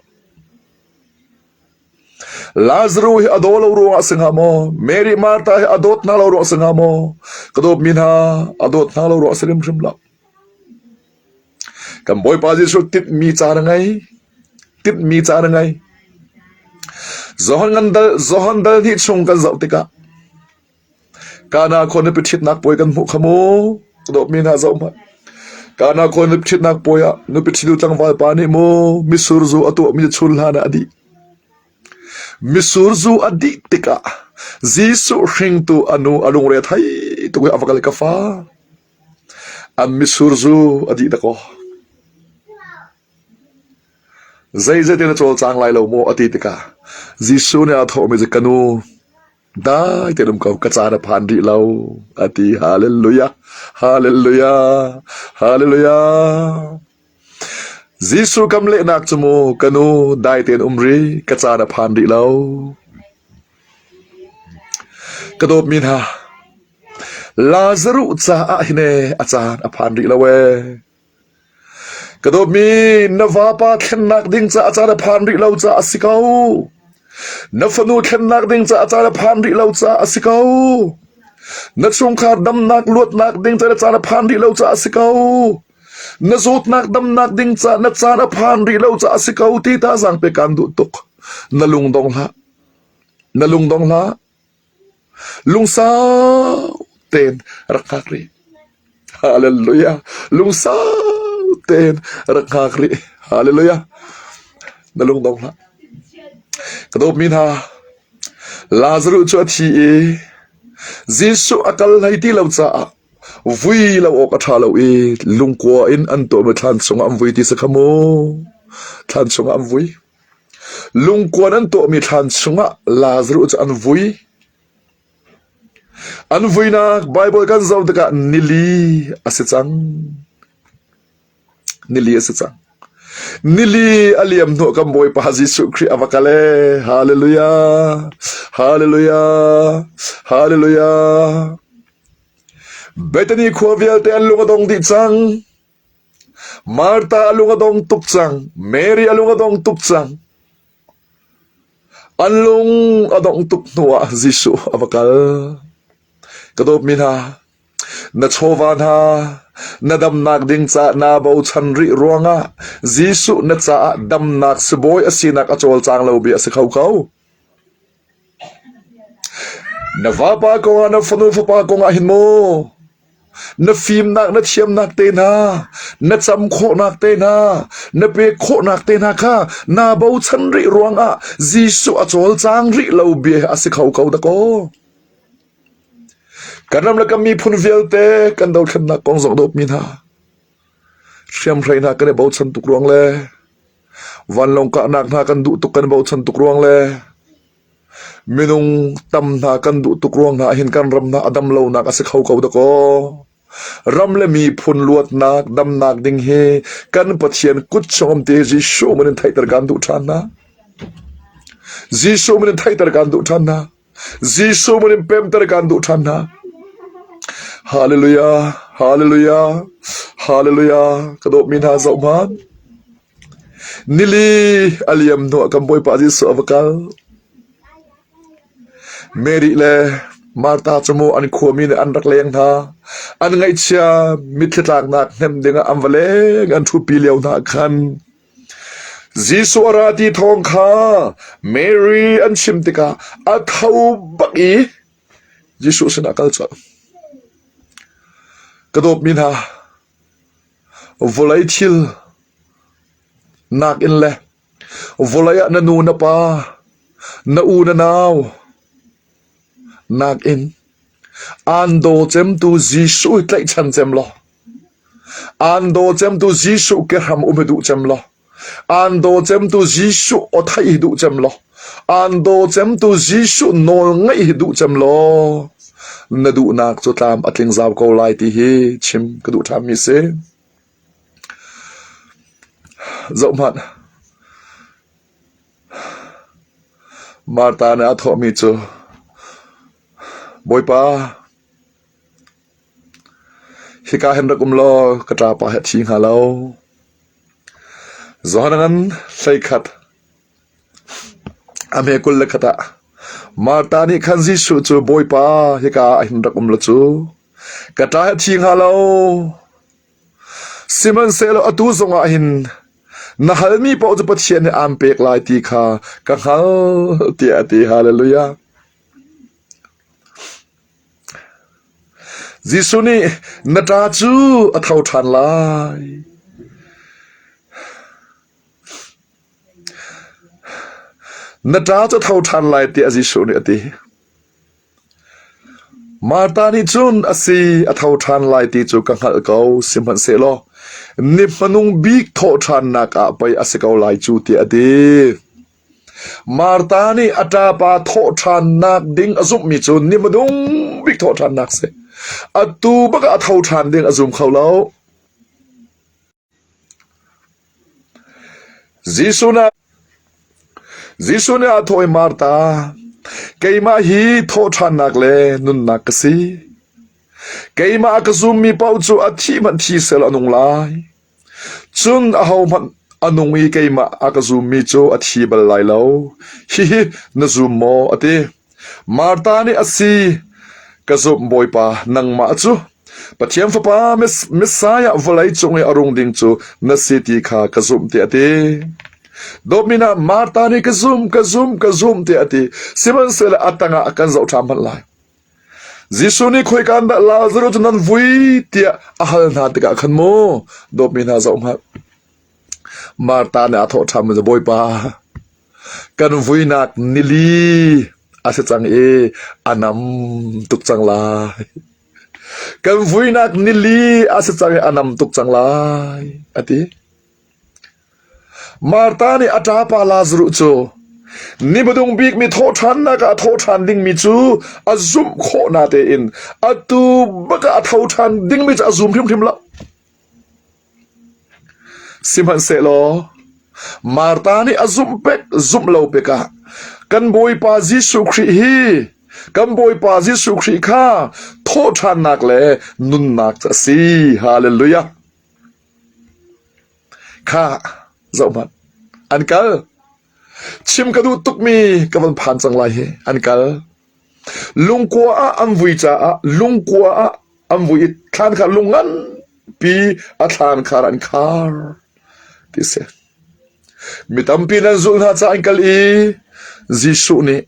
Lazaruh hi a daw lo ruangah a si hnga maw? Mary Martha hi a dawt hna lo ruangah a si hnga maw? Ka dawtmi hna a dawt hna lo ruangah a si hrimhrim lo. Kan Bawipa Jesuh timhmi caan a ngei. Timhmi caan a ngei. Johan ngan dal, Johan dal hnih chung kan zoh tikah Kana khua nupi ṭhitnak puai kan hmuh kha mu. Ka dawtmi hna zoh hmanh. Kana khua nupi ṭhitnak puai ah nupi ṭhitu tlangval pa nih mu mitsur zu a tuahmi chun hlan ah a dih. Mitsur zu a dih tikah Jesuh hringtu a nu a lungre thei tuk i a va kal i ka fa. An mitsur zu a dih dakaw. Zeizat in a cawlcang lai lo maw a ti tikah Jesuh nih aa thawhmi cu ka nu dai tein um ko ka caan a phan rih lo a ti. Hallelujah! Hallelujah! Hallelujah! Jesuh kam lehnak cu mu ka nu dai tein um rih ka caan a phan rih lo. Ka dawtmi hna Lazaruh caah hin ee a caan a phan rih lo ee. Ka dawtmi na vapa thlennak ding caah a caan a phan rih lo caah a si ko. Na fanu thlennak ding caah a caan a phan rih lo caah a si ko. Na chungkhar damnak luatnak ding caah na caan a phan rih lo caah a si ko. Na zawtnak damnak ding caah na caan a phan rih lo caah a si ko ti ta zaang pe kaan duh tuk. Na lung dong hlah. Na lung dong hlah. Lungsau tein rak hngak rih. Hallelujah. Lungsau tein rak hngak rih. Hallelujah. Na lung dong hlah. Ka dawtmi hna, Lazaruh cu a thi i Jesuh a kal hlei ti lo caah vui lo awk a ṭha lo i lungkua in an tuahmi thlan chungah an vui ti si kha mu. Thlan chungah an vui. Lungkuan an tuahmi thlan chungah Lazaruh cu an vui. An vuinak Baibal kan zoh tikah nili a si cang. Nili a si cang. Nili a liam hnuah kan Bawipa Jesuh Khrih a va kal ee. Hallelujah! Hallelujah! Hallelujah! Bethany khua vialte an lung a dong dih cang. Martha a lung a dong tuk cang. Mary a lung a dong tuk cang. An lung a dongh tuk hnuah Jesuh a va kal. Ka dawtmi hna, na chawva hna, na damnak ding caah naa bochan rih ruangah Jesuh na caah damnak sibawi a sinak a cawlcang lo bia a si kho ko. Na vapa kongah na fanu fapa kongah hin maw na fimnak na thiamnak te hna na cam khawhnak te hna na pek khawhnak te hna kha naa bochan rih ruangah Jesuh a cawlcang rih lo bia a si kho ko dakaw. Kan ram le kan miphun vialte kan dothlennak kong zong dawtmi hna hriamhrei hna kan i bochan tuk ruang le vanlawng kahnak hna kan duh tuk kan i bochan tuk ruang le minung tam hna kan duh tuk ruang hna hin kan ram hna a dam lonak a si kho ko dakaw. Ram le miphun luatnak damnak ding hi kan Pathian kut chung um te Jesuh min in theihter kan duh ṭhan hna. Jesuh min in theihter kan duh ṭhan hna. Jesuh min in pemter kan duh ṭhan hna. Hallelujah, hallelujah, hallelujah. Ka dawtmi hna zoh hmanh. Nili a liam hnuah kan Bawipa Jesuh a va kal. Mary le Martha cu mu an khuami nih an rak leng hna. An ngaihchia mitthli tlaknak hnem dingah an va leng an ṭhupi lio hna khan Jesuh a ra ti thawng kha Mary an chim tikah a tho bak i Jesuh sinah a kal colh. Ka dawtmi hna, vawlei thil nakin le vawlei ah na nu na pa, na u na nau nakin aan daw cemtu Jesuh hi tlaihchan cem law Aan daw cemtu Jesuh kehram um hi duh cem law, aan daw cemtu Jesuh aw theih hi duh cem law, aan daw cemtu Jesuh nawl ngaih hi duh cem law, na duhnak cu tlam a tling zau ko lai ti hi chim ka duh ṭhanmi si. Zohhmanh. Martha nih a thawhmi cu, Bawipa, Hika hin rak um law ka ṭapa hi a thi hnga lo. Johan ngan 11 a hme 21 ah Martha nih khan Jesuh cu Bawipa hika ah hin rak um law cu ka ṭa hi a thi hnga lo. Sihmanhsehlaw atu zongah hin na halmi paoh cu Pathian nih aan pek lai ti kha ka hngalh tiah a ti. Hallelujah. Jesuh nih na ṭa cu a tho ṭhan lai. Na ṭa cu a tho ṭhan lai tiah Jesuh nih a ti. Martha nih cun a si a tho ṭhan lai ti cu ka hngalh ko, sihmanhsehlaw ni hmanung bik thawhṭhannak ah pei a si ko lai cu tiah a ti. Martha nih a ṭapa thawhṭhannak ding a zumhmi cu ni hmanung bik thawhṭhannak a si. Atu bak ah a tho ṭhan ding a zum kho lo. Jesuh nih Jesuh nih a thawh i Martha, keimah hi thawhṭhannak le nunnak ka si. Keimah a ka zummi paoh cu a thih hmanh thi seh law a nung lai. Cun ahohmanh a nung i keimah a ka zummi cu a thi bal lai lo. Hihi na zum maw? a ti. Martha nih a si, ka zumh Bawipa, nangmah cu Pathian Fapa Messiah vawlei cung i a rung ding cu na si ti kha ka zumh tiah a ti. Dawtmi hna, Martha nih ka zumh, ka zumh, ka zumh tiah a ti. Sihmanhsehlaw a tangah a kan zoh ṭhan hmanh lai. Jesuh nih khoika in dah Lazarus cu nan vui tiah a hal hna tikah khan maw dawtmi hna zoh hmanh. Martha nih a thawh ṭhan mi Bawipa kan vuinak nili a si cang i a nam tuk cang lai. Kan vuinak nili a si cang i a nam tuk cang lai a ti. Martha nih a ṭapa Lazarus cu. Ni hmadung bik mi thawhṭhannak ah a thawhṭhan dingmi cu a zumh khawh na tein atu bak ah a tho ṭhan dingmi cu a zum hrimhrim lo. Sihmanhsehlaw Martha nih a zumh pek zumh lo pek ah kan Bawipa Jesuh Khrih hi kan Bawipa Jesuh Khrih kha thawhṭhannak le nunnak cu a si. Hallelujah. Kha zohhmanh. An kal. Chim ka duh tukmi ka van phan cang lai hi. An kal. Lungkua ah an vui caah lungkua ah an vui i thlan kha lung nganpi a thlan khar an khar ti si. Mi tampi nan zulh hna caah an kal i Jesuh nih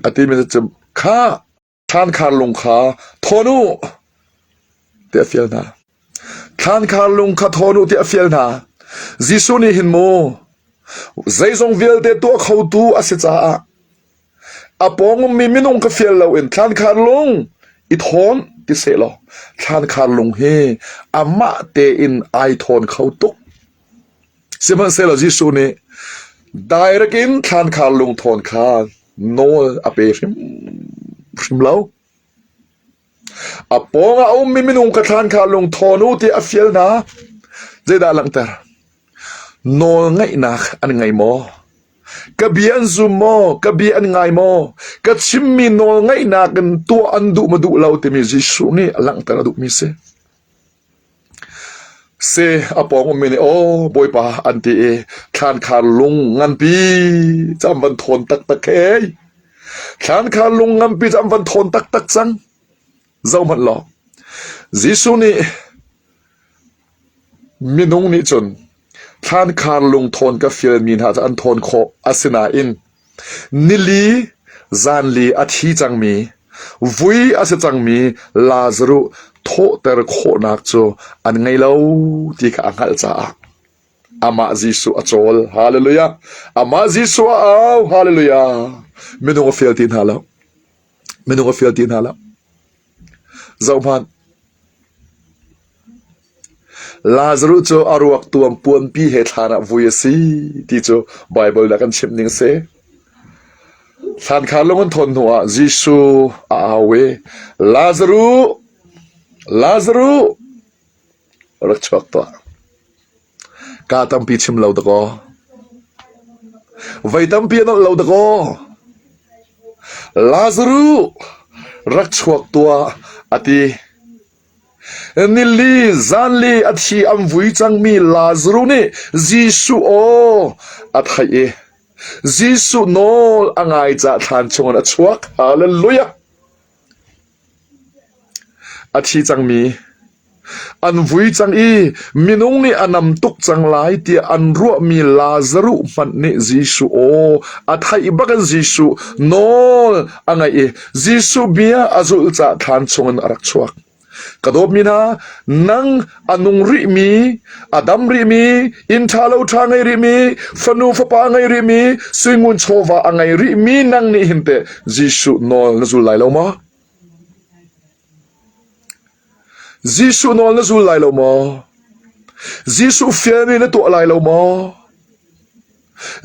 a timi cu kha thlankhar lung kha thawn u tiah a fial hna. Thlankhar lung kha thawn u tiah a fial hna. Jesuh nih hin mu zeizong vialte tuah khotu a si caah A pawng ummi minung ka fial loin thlankhar lung i thawn ti sehlaw thlankhar lung hi amah tein ai thawn kho tuk. Sihmanhsehlaw Jesuh nih direct in thlankhar lung thawn kha nawl a pe hrimhrim lo. A pawng ah a ummi minung ka thlankhar lung thawn u tiah a fial hna. Zeidah a langhter? Nawlngaihnak an ngei maw? Ka bia an zum maw? Ka bia an ngai maw? Ka chimmi nawlngaihnak in tuah an duh maw duh lo timi Jesuh nih a langhter a duhmi si. Si a pawng ummi nih aw Bawipa an ti i thlankhar lung nganpi cu an van thawn taktak hei. Thlankhar lung nganpi cu an van thawn taktak cang. Zohhmanh law, Jesuh nih minung nih cun thlankhar lung thawn ka fialmi hna cu an thawn khawh. Asinain nili zanli a thi cangmi, vui a si cangmi Lazaruh thawhter khawhnak cu an ngei lo ti kha a hngalh caah amah Jesuh a cawl. Hallelujah! Amah Jesuh a au. Hallelujah! Minung a fial ti hna lo. Minung a fial ti hna lo. Zohhmanh. Lazaruh cu a ruak tuam puanpi he thlan ah vui a si ti cu Baibal nih a kan chimh ning a si. Thlankhar lung an thawn hnuah Jesuh a au i, Lazaruh! Lazaruh! Rak chuak tuah. Kaa tampi chim lo dakaw. Voi tampi a nolh lo dakaw. Lazaruh rak chuak tuah a ti. Nili zanli a thi an vui cangmi Lazaruh nih Jesuh aw a theih i Jesuh nawl a ngai caah thlan chungin a chuak. Hallelujah! A thi cangmi an vui cang i minung nih a nam tuk cang lai tiah an ruahmi Lazaruh hmanh nih Jesuh aw a theih bakin Jesuh nawl a ngaih i Jesuh bia a zulh caah thlan chungin a rak chuak. Ka dawtmi hna, nang a nung rihmi, a dam rihmi, inn ṭha lo ṭha ngei rihmi, fanu fapa ngei rihmi, suingun chawva a ngei rihmi nang nih hin teh Jesuh nawl na zul lai lo maw? Jesuh nawl na zul lai lo maw? Jesuh fialmi na tuah lai lo maw?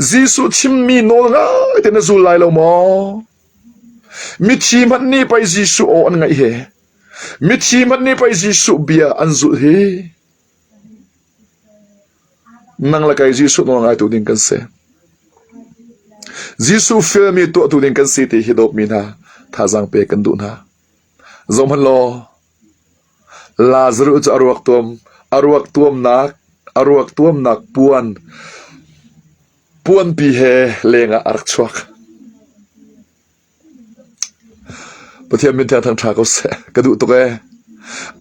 Jesuh chimmi nawl ngai te na zul lai lo maw? Mithi hmanh nih pei Jesuh aw an ngaih hi. Mithi hmanh nih pei Jesuh bia an zulh hi. Nang le kei Jesuh nawl ngaitu ding kan si. Jesuh fialmi tuahtu ding kan si ti hi dawtmi hna thazaang pek kan duh hna. Zohhmanh law, Lazarus cu a ruak tuam, a ruak tuamnak, a ruak tuamnak puan, puanpi he lengah a rak chuak. Pathian min thiang thangṭha ko seh. Ka duh tuk ee.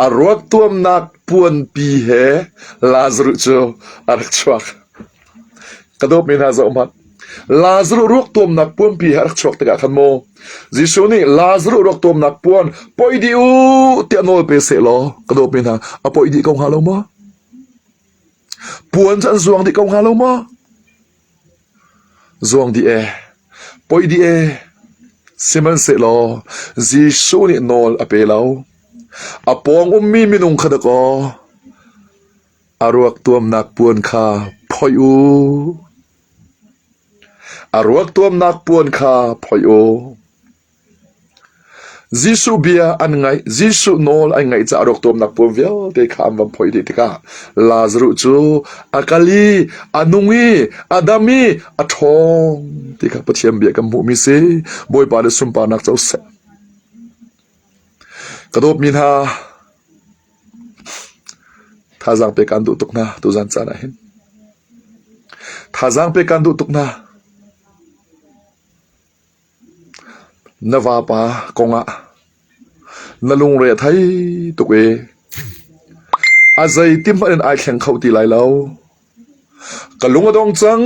A ruak tuamnak puanpi he Lazarus cu a rak chuak. Ka dawtmi hna zoh hmanh. Lazarus ruak tuamnak puanpi he a rak chuak tikah khan maw Jesuh nih Lazarus ruak tuamnak puan poih dih u tiah nawl pe sehlaw ka dawtmi hna a poih dih ko hnga lo maw? Puan cu an zuang dih ko hnga lo maw? Zuang dih ee, poih dih ee. Sihmanhsehlaw Jesuh nih nawl a pe lo. A pawng ummi minung kha dakaw a ruak tuamnak puan kha phoih u. A ruak tuamnak puan kha phoih u. Jesuh bia an ngaih, Jesuh nawl an ngaih caah ruak tuamnak puan vialte kha an van phoih dih tikah Lazaruh cu a kal i a nung i a dam i a ṭhawng ti kha Pathian bia kan hmuhmi si. Bawipa nih sunparnak co seh. Ka dawtmi hna, thazaang pek aan duh tuk hna tuzan caan ah hin. Thazaang pek aan duh tuk hna. Na vapa kongah na lungre a thei tuk i a zeiti hmanh in ai thleng kho ti lai lo. Ka lung a dong cang,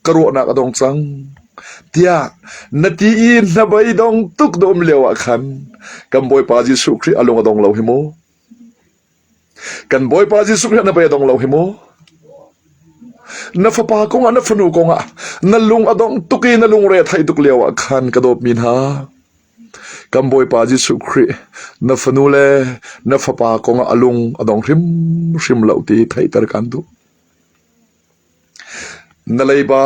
ka ruahnak a dong cang tiah na ti i hnabei dong tuk na um lioah khan kan Bawipa Jesuh Khrih a lung a dong lo hi mu. Kan Bawipa Jesuh Khrih na bei a dong lo hi mu. Na fapa kongah na fanu kongah na lung a dong tuk i na lungre a theih tuk lioah khan ka dawtmi hna kan Bawipa Jesuh Khrih na fanu le na fapa kongah a lung a dong hrimhrim lo ti theihter kan duh. Na leiba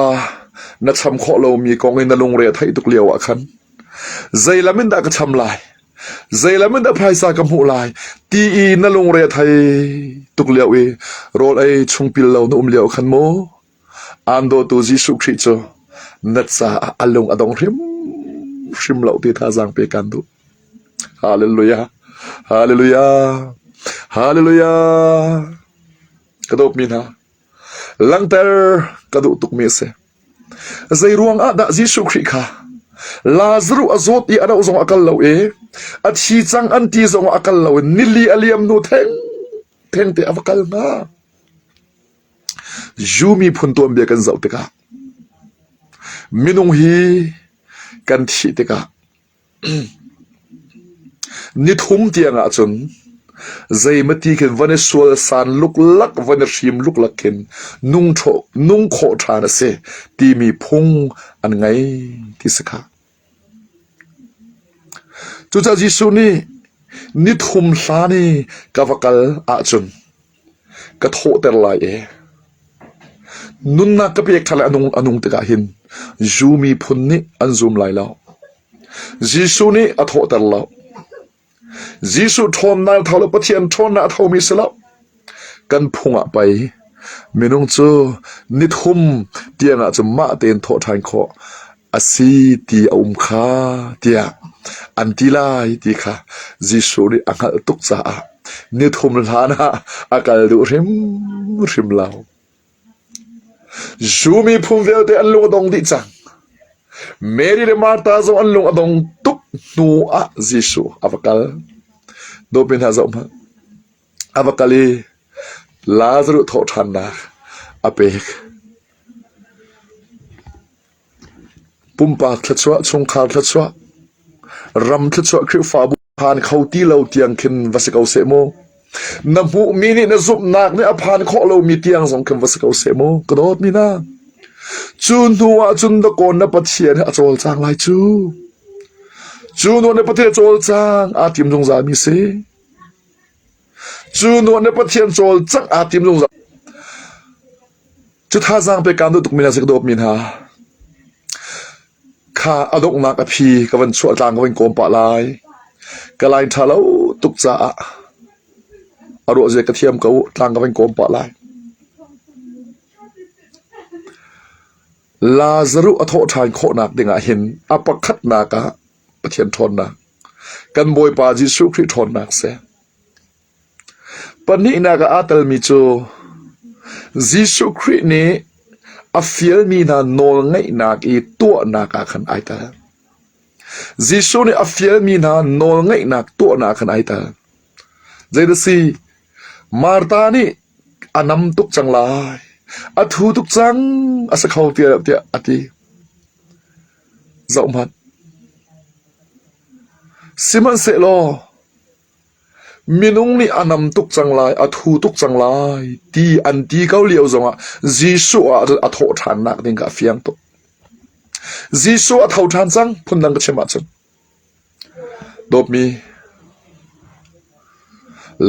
na cham khawh lomi kong i na lungre a theih tuk lioah khan zei lam in dah ka cham lai? Zei lam in dah phaisa ka hmuh lai? Ti i na lungre a thei tuk lio i rawl ei chungpil lo na um lio khan mu aan dawtu Jesuh Khrih cu na caah a lung a dong hrimhrim lo ti thazaang pe kan duh. Hallelujah! Hallelujah! Hallelujah! Ka dawtmi hna, Langhter ka duh tukmi a si. Zei ruangah dah Jesuh Khrih kha Lazaruh a zawt i a doh zong a kal lo i a thi cang an ti zong ah a kal lo i nili a liam hnu theng thengte a va kal hnga? Jew miphun tuanbia kan zoh tikah minung hi kan thih tikah Nithum tiang ahcun zeimati khin van i sualsan luklak, van i hrim luklak khin nung khawh ṭhan a si timi phung an ngei ti si kha. Cucaah Jesuh nih nithum hlan i ka va kal ahcun ka thawhter lai i nunnak ka pek ṭhan lai a nung tikah hin Jew miphun nih an zum lai lo. Jesuh nih a thawhter lo. Jesuh ṭhawnnak tho le Pathian ṭhawnnak a thomi si lo. Kan phung ah pei minung cu nithum tiangah cun mah tein thawh ṭhan khawh a si ti a um kha tiah an ti lai ti kha Jesuh nih a hngalh tuk caah nithum hlan ah a kal duh hrimhrim lo. Jew miphun vialte an lung a dong dih cang. Mary le Martha zong an lung a dong tuk hnu ah Jesuh a va kal. Dawtmi hna zoh hmanh. A va kal i Lazaruh thawhṭhannak a pek. Pumpak thluachuah, chungkhar thluachuah, ram thluachuah, Khrihfabu phan kho ti lo tiang khin va si ko seh mu. Na hmuhmi nih na zumhnak nih a phan khawh lomi tiang zong khin va si ko seh mu. Ka dawtmi hna. Cu hnu ah cun dakawn na Pathian hi a cawlcang lai cu. Cu hnu na Pathian a cawlcang aa tim zungzalmi si. Cu hnu na Pathian cawlcangh aa tim zungzal. Cu thazaang pe kaan duh tukmi hna si ka dawtmi hna. Kha a donghnak a phi ka van chuah tlang ka van kawm pah lai. Ka line ṭha lo tuk caah a ruah zia ka thiam ko tlang ka van kawm pah lai. Lazaruh a thawh ṭhan khawhnak dingah hin a pakhatnak ah Pathian ṭhawnnak, kan Bawipa Jesuh Khrih ṭhawnnak si. Pahnihnak ah aa telmi cu Jesuh Khrih nih a fialmi hna nawlngaihnak i tuahnak ah khan ai tel. Jesuh nih a fialmi hna nawlngaihnak tuahnak ah khan ai tel. Zeidah si? Martha nih a nam tuk cang lai, a thu tuk cang a si kho tiah tiah a ti. Zohhmanh. Sihmanhsehlaw Minung nih a nam tuk cang lai, a thu tuk cang lai ti an ti ko lio zongah Jesuh ah a thawh ṭhannak ding kha a fiang tuk. Jesuh a tho ṭhan cang, phundang ka chim ahcun. Dawtmi,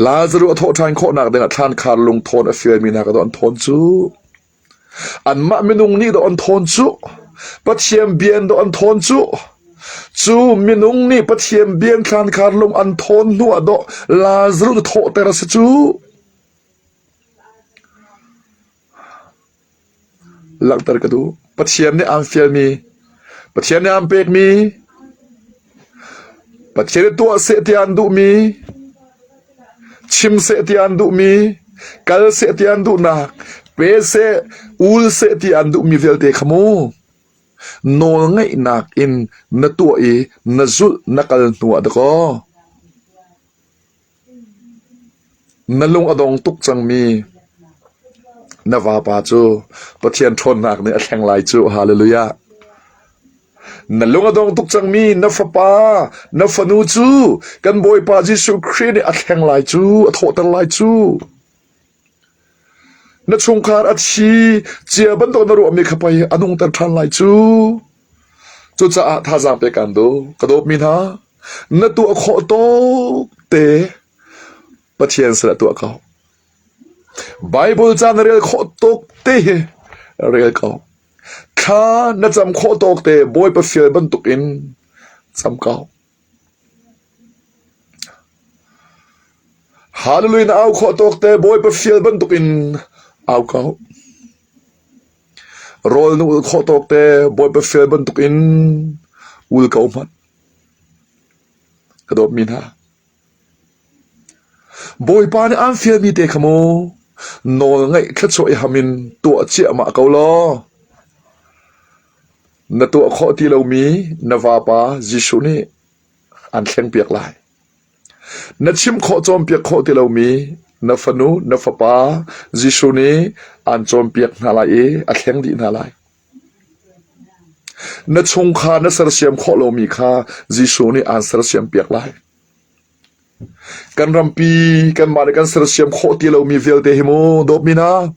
Lazaruh a thawh ṭhan khawhnak dingah thlankhar lungthawn a fialmi hna ka an thawn cu. Anmah minung nih dawh an thawn cu. Pathian bia in dawh an thawn cu. Cu minung nih Pathian bia in thlankhar lung an thawn hnu ah dawh Lazarus thawhter a si cu. Langhter ka duh. Pathian nih aan fialmi, Pathian nih aan pekmi, Pathian nih tuah seh ti aan duhmi, chim seh ti aan duhmi, kal seh ti aan duhnak, pe seh, ul seh ti aan duhmi vialte kha mu nawlngaihnak in na tuah i na zulh na kal hnu ah dakaw Na lung a dong tuk cangmi na vapa cu Pathian ṭhawnnak nih a thleng lai cu. Hallelujah. Na lung a dong tuk cangmi na fapa, na fanu cu kan Bawipa Jesuh Khrih nih a thleng lai cu, a thawhter lai cu. Na chungkhar a thi cia bantuk na ruahmi kha pei a nungter ṭhan lai cu. Cucaah thazaang pek aan duh. Ka dawtmi hna, Na tuah khawh tawk te Pathian sinah tuah ko. Bible ca na rel khawh tawk te hi rel ko. Thla na cam khawh tawk te Bawipa fial bantukin cam ko. Hallelujah na au khawh tawk te Bawipa fial bantukin au ko. Rawl na ul khawh tawk te Bawipa fial bantukin ul ko hmanh. Ka dawtmi hna, Bawipa nih aan fialmi te kha mu nawlngaih thluachuah i ham in tuah ciahmah ko law na tuah khawh ti lomi na vapa Jesuh nih aan thlengpiak lai. Na chimh khawh cawnpiak khawh ti lomi na fanu, na fapa Jesuh nih aan cawnpiak hna lai i a thleng dih hna lai. Na chungkhar na sersiam khawh lomi kha Jesuh nih aan sersiampiak lai. Kan rampi kanmah nih kan sersiam khawh ti lomi vialte hi mu dawtmi hna,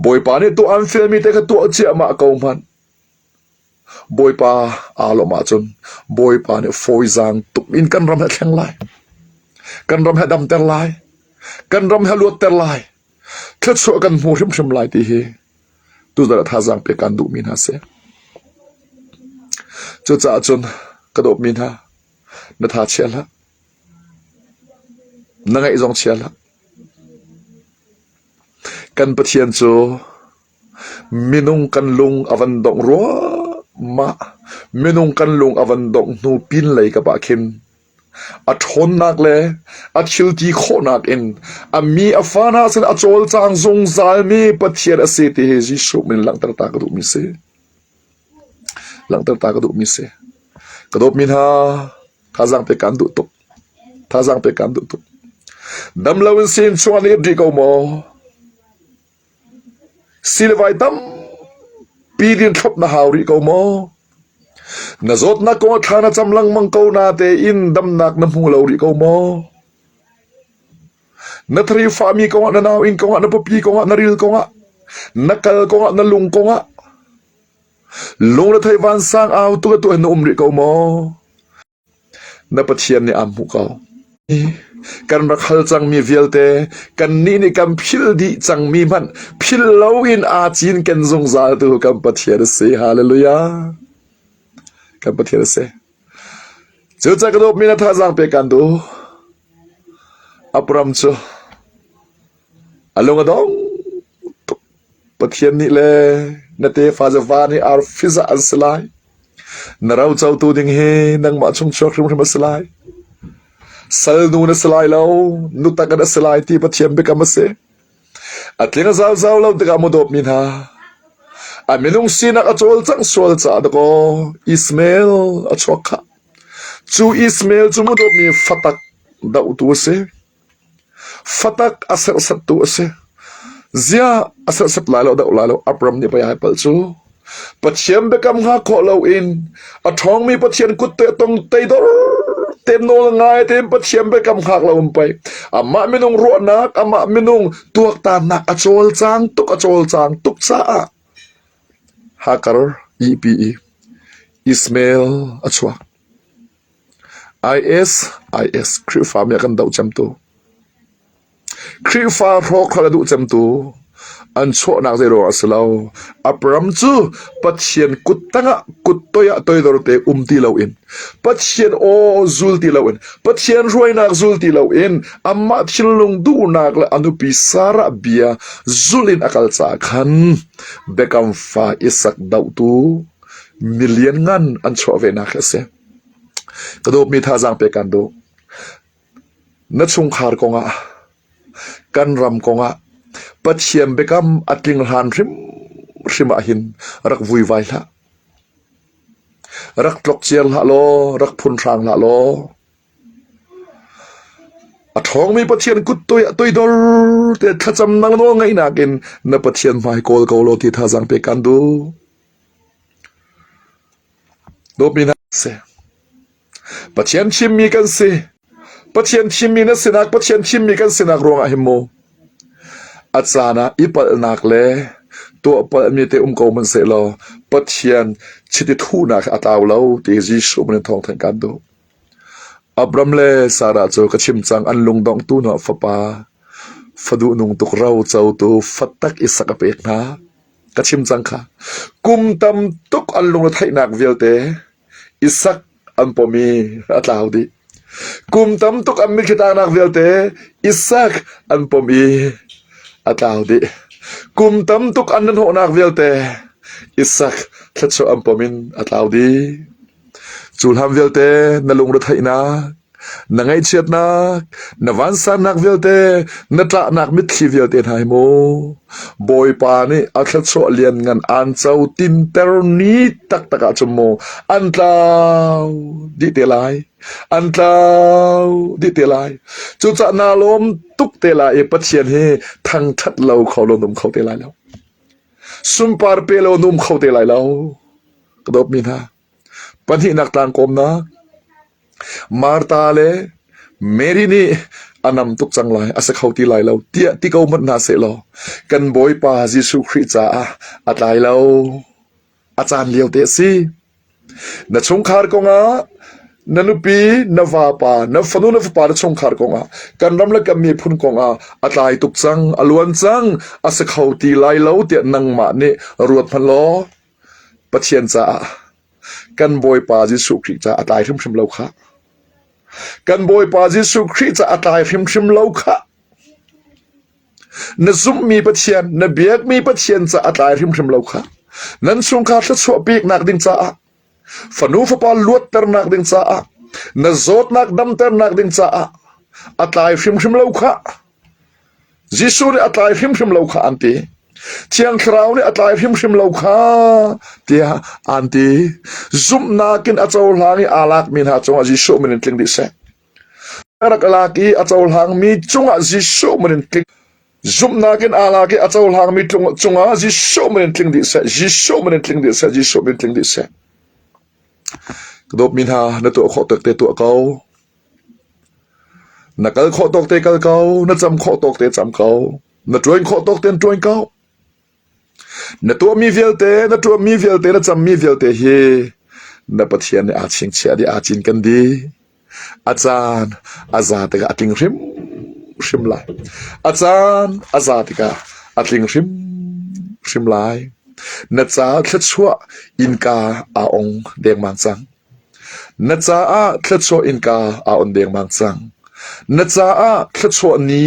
Bawipa nih tuah aan fialmi te kha tuah ciahmah ko hmanh. Bawipa aa lawmh ahcun Bawipa nih fawizaang tuk in kan ram he a thleng lai. Kan ram he a damter lai. Kan ram he a luatter lai. Thluachuah kan hmu hrimhrim lai ti hi tuzarh ah thazaang pek aan duhmi hna si. Cucaah cun ka dawtmi hna, na tha chia hlah. Na ngaih zong chia hlah. Kan Pathian cu minung kan lung a van dongh ruahmah. Minung kan lung a van dongh hnu pinlei kap ah khin A ṭhawnnak le a thilti khawhnak in a mi a fa hna sin a cawlcang zungzalmi Pathian a si ti hi Jesuh min langhter ta ka duhmi si. Langhter ta ka duhmi si. Ka dawtmi hna, thazaang pek kaan duh tuk. Thazaang pek kaan duh tuk. Dam loin sin chungah na ip rih ko maw? Silivai tampi din thlop na hau rih ko maw? Na zawtnak kong ah thla na cam lengmang ko natein damnak na hmu lo rih ko maw? Na thari fahmi kongah, na nauinn kongah, na pawpi kongah, na ril kongah, na kal kongah, na lung kongah, lung le thei vansang au tuk atu hin na um rih ko maw? Na Pathian nih aan hmuh ko. Kan rak hal cangmi vialte kannih nih kan philh dih cangmi hmanh philh loin aa cinken zungzaltu kan Pathian a si. Hallelujah. Kan Pathian a si. Cucaah ka dawtmi na thazaang pek kaan duh. Abram cu a lung a dong tuk. Pathian nih le na tefa cu van i arfi zah an si lai. Na rocotu ding hi nangmah chung chuak hrimhrim a si lai. Salnu na si lai lo, nutak na si lai ti Pathian biakam a si. A tling a zauzau lo tikah maw dawtmi hna, a minung sinak a cawlcangh sual caah dakaw Ishmael a chuak khah. Cu Ishmael cu maw dawtmi fatak dohtu a si. Fatak a serhsattu a si. Ziah a serhsat lai lo, doh lai lo, Abram nih pei ai palh cu. Pathian biakam hngak khawh loin a ṭhawngmi Pathian kut te tong teidor te nawl ngai tein Pathian biakam hngak lo in pei amah minung ruahnak amah minung tuaktannak a cawlcang tuk a cawlcang tuk caah Hakar ihpi i Ismael a chuak. IS IS Khrihfa mi a kan doh cemtu Khrihfa hrawkhral a duh cemtu. An chuahnak zei ruangah a si lo. Abram cu Pathian kut tangah kut toiah toidor te um ti loin Pathian aw zul ti loin Pathian hruainak zul ti loin amah thinlung duhnak le a nupi Sarah bia zul in a kal caah khan biakam fa Isak dohtu milian ngan an chuah venak hi a si. Ka dawtmi thazaang pek kan duh. Na chungkhar kongah Kan ram kongah Pathian biakam a tling hlan hrimhrim ahhin rak vuivai hlah. Rak tlokciar hlah law, rak phunhrang hlah law, a ṭhawngmi Pathian kut toi ah toidor te thlacamnak nawl ngeihnak in na Pathian hmai kawl ko law ti thazaang pek kan duh. Dawtmi hna seh. Pathian thimmi kan si. Pathian thimmi na sinak, Pathian thimmi kan sinak ruangah hin mu a caan ah i palhnak le tuah palhmi te um ko hmanhsehlaw Pathian chiti thuhnak a tlau lo ti Jesuh min in thawngthanh kan duh. Abram le Sarah cu ka chim cang an lungdongh tu hna fapa faduh nung tuk ro cotu fatak Isak a pek hna. Ka chim cang kha. Kum tam tuk an lungretheihnak vialte Isak an pom i a tlau dih. Kum tam tuk an mitthli tlaknak vialte Isak an pom i a tlau dih. Kum tam tuk an hnahnawhnak vialte Isak thluachuah an pom in a tlau dih. Cu hlan vialte na lungretheihnak, na ngaihchiatnak, na vansannak vialte, na ṭahnak mitthli vialte hna hi mu Bawipa nih a thluachuah lianngan aan co tinter ni taktak ahcun mu an tlau dih te lai. An tlau dih te lai. Cucaah naa lawm tuk te lai i Pathian hi thangṭhat lo kho lo na um kho te lai lo. Sunpar pe lo na um kho te lai lo. Ka dawtmi hna, pahnihnak tlangkawmnak Martha le Mary nih a nam tuk cang lai, a si kho ti lai lo tiah ti ko hmanh hna sehlaw kan Bawipa Jesuh Khrih caah a tlai lo. A caan lio te a si. Na chungkhar kongah na nupi, na vapa, na fanu, na fapa na chungkhar kongah kan ram le kan miphun kongah a tlai tuk cang, a luan cang, a si kho ti lai lo tiah nangmah nih ruat hmanh law Pathian caah kan Bawipa Jesuh Khrih caah a tlai hrimhrim lo khah. Kan Bawipa Jesuh Khrih caah a tlai hrimhrim lo khah. Na zumhmi Pathian, na biakmi Pathian caah a tlai hrimhrim lo khah. Nan chungkhar thluachuah peknak ding caah, fanu fapa luatternak ding caah, na zawtnak damternak ding caah a tlai hrimhrim lo khah. Jesuh nih a tlai hrimhrim lo kha an ti. Thiang Thlarau nih a tlai hrimhrim lo kha tiah an ti. Zumhnak in a cohlang i aa lakmi hna cungah Jesuh min in tling dih seh. A rak lak i a cohlangmi cungah Jesuh min in tling. Zumhnak in aa lak i a cohlangmi cungah Jesuh min in tling dih seh. Jesuh min in tling dih seh. Jesuh min in tling dih seh. Ka dawtmi hna, na tuah khawh tawk te tuah ko. Na kal khawh tawk te kal ko, na cam khawh tawk te cam ko, na ṭuan khawh tawk tein ṭuan ko. Na tuahmi vialte, na ṭuanmi vialte, na cammi vialte hi na Pathian nih aa chingchiah dih, aa cinken dih. A caan a za tikah a tling hrimhrim lai. A caan a za tikah a tling hrimhrim lai. Na caah thluachuah innka aa ong dengmang cang. Na caah thluachuah innka aa on dengmang cang. Na caah thluachuah ni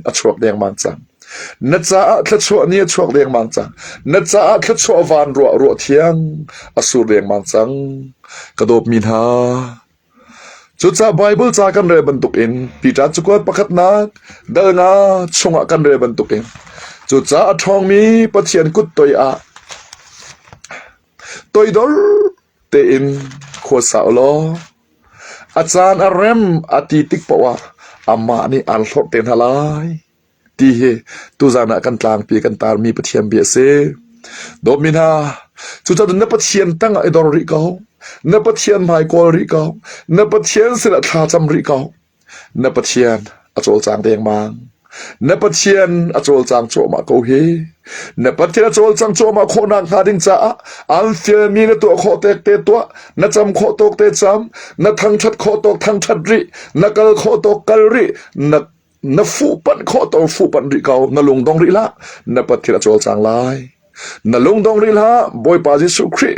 a chuak dengmang cang. Na caah thluachuah ni a chuak dengmang cang. Na caah thluachuah van ruah ruah thiang a sur dengmang cang. Ka dawtmi hna, cucaah Baibal ca kan rel bantukin Peter cakuat pakhatnak dal nga chungah kan rel bantukin cucaah a ṭhawngmi Pathian kut toi ah toidor tein khua sa u law a caan a rem a ti tik paoh ah amah nih aan hlorh te hna lai ti hi tuzan ah kan tlangpi kan tarmi Pathian bia a si. Dawtmi hna, cucaah na Pathian tangah i dor rih ko. Na Pathian hmai kawl rih ko. Na Pathian sinah thla cam rih ko. Na Pathian a cawlcang dengmang. Na Pathian a cawlcang cuahmah ko hi. Na Pathian a cawlcang cuahmah khawhnak hnga ding caah an fialmi na tuah khawh tek te tuah, na cam khawh tawk te cam, na thangṭhat khawh tawk thangṭhat rih, na kal khawh tawk kal rih, na. Na fuhpanh khawh to fuhpanh rih ko. Na lungdong rih hlah. Na Pathian a cawlcang lai. Na lungdong rih hlah. Bawipa Jesuh Khrih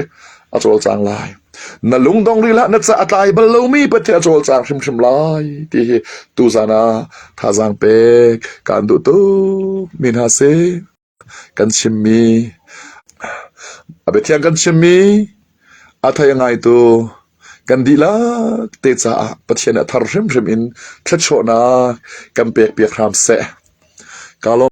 a cawlcang lai. Na lungdong rih hlah. Na ca a tlai bal lomi Pathian a cawlcang hrimhrim lai ti hi tuzan ah thazaang pek kaan duh tuk mi hna si. Kan chimmi a biathiang kan chimmi a thei a ngaitu kan dihlak te caah Pathian a thar hrimhrim in thluachuahnak kan pekpiak hram seh. Ka lawm.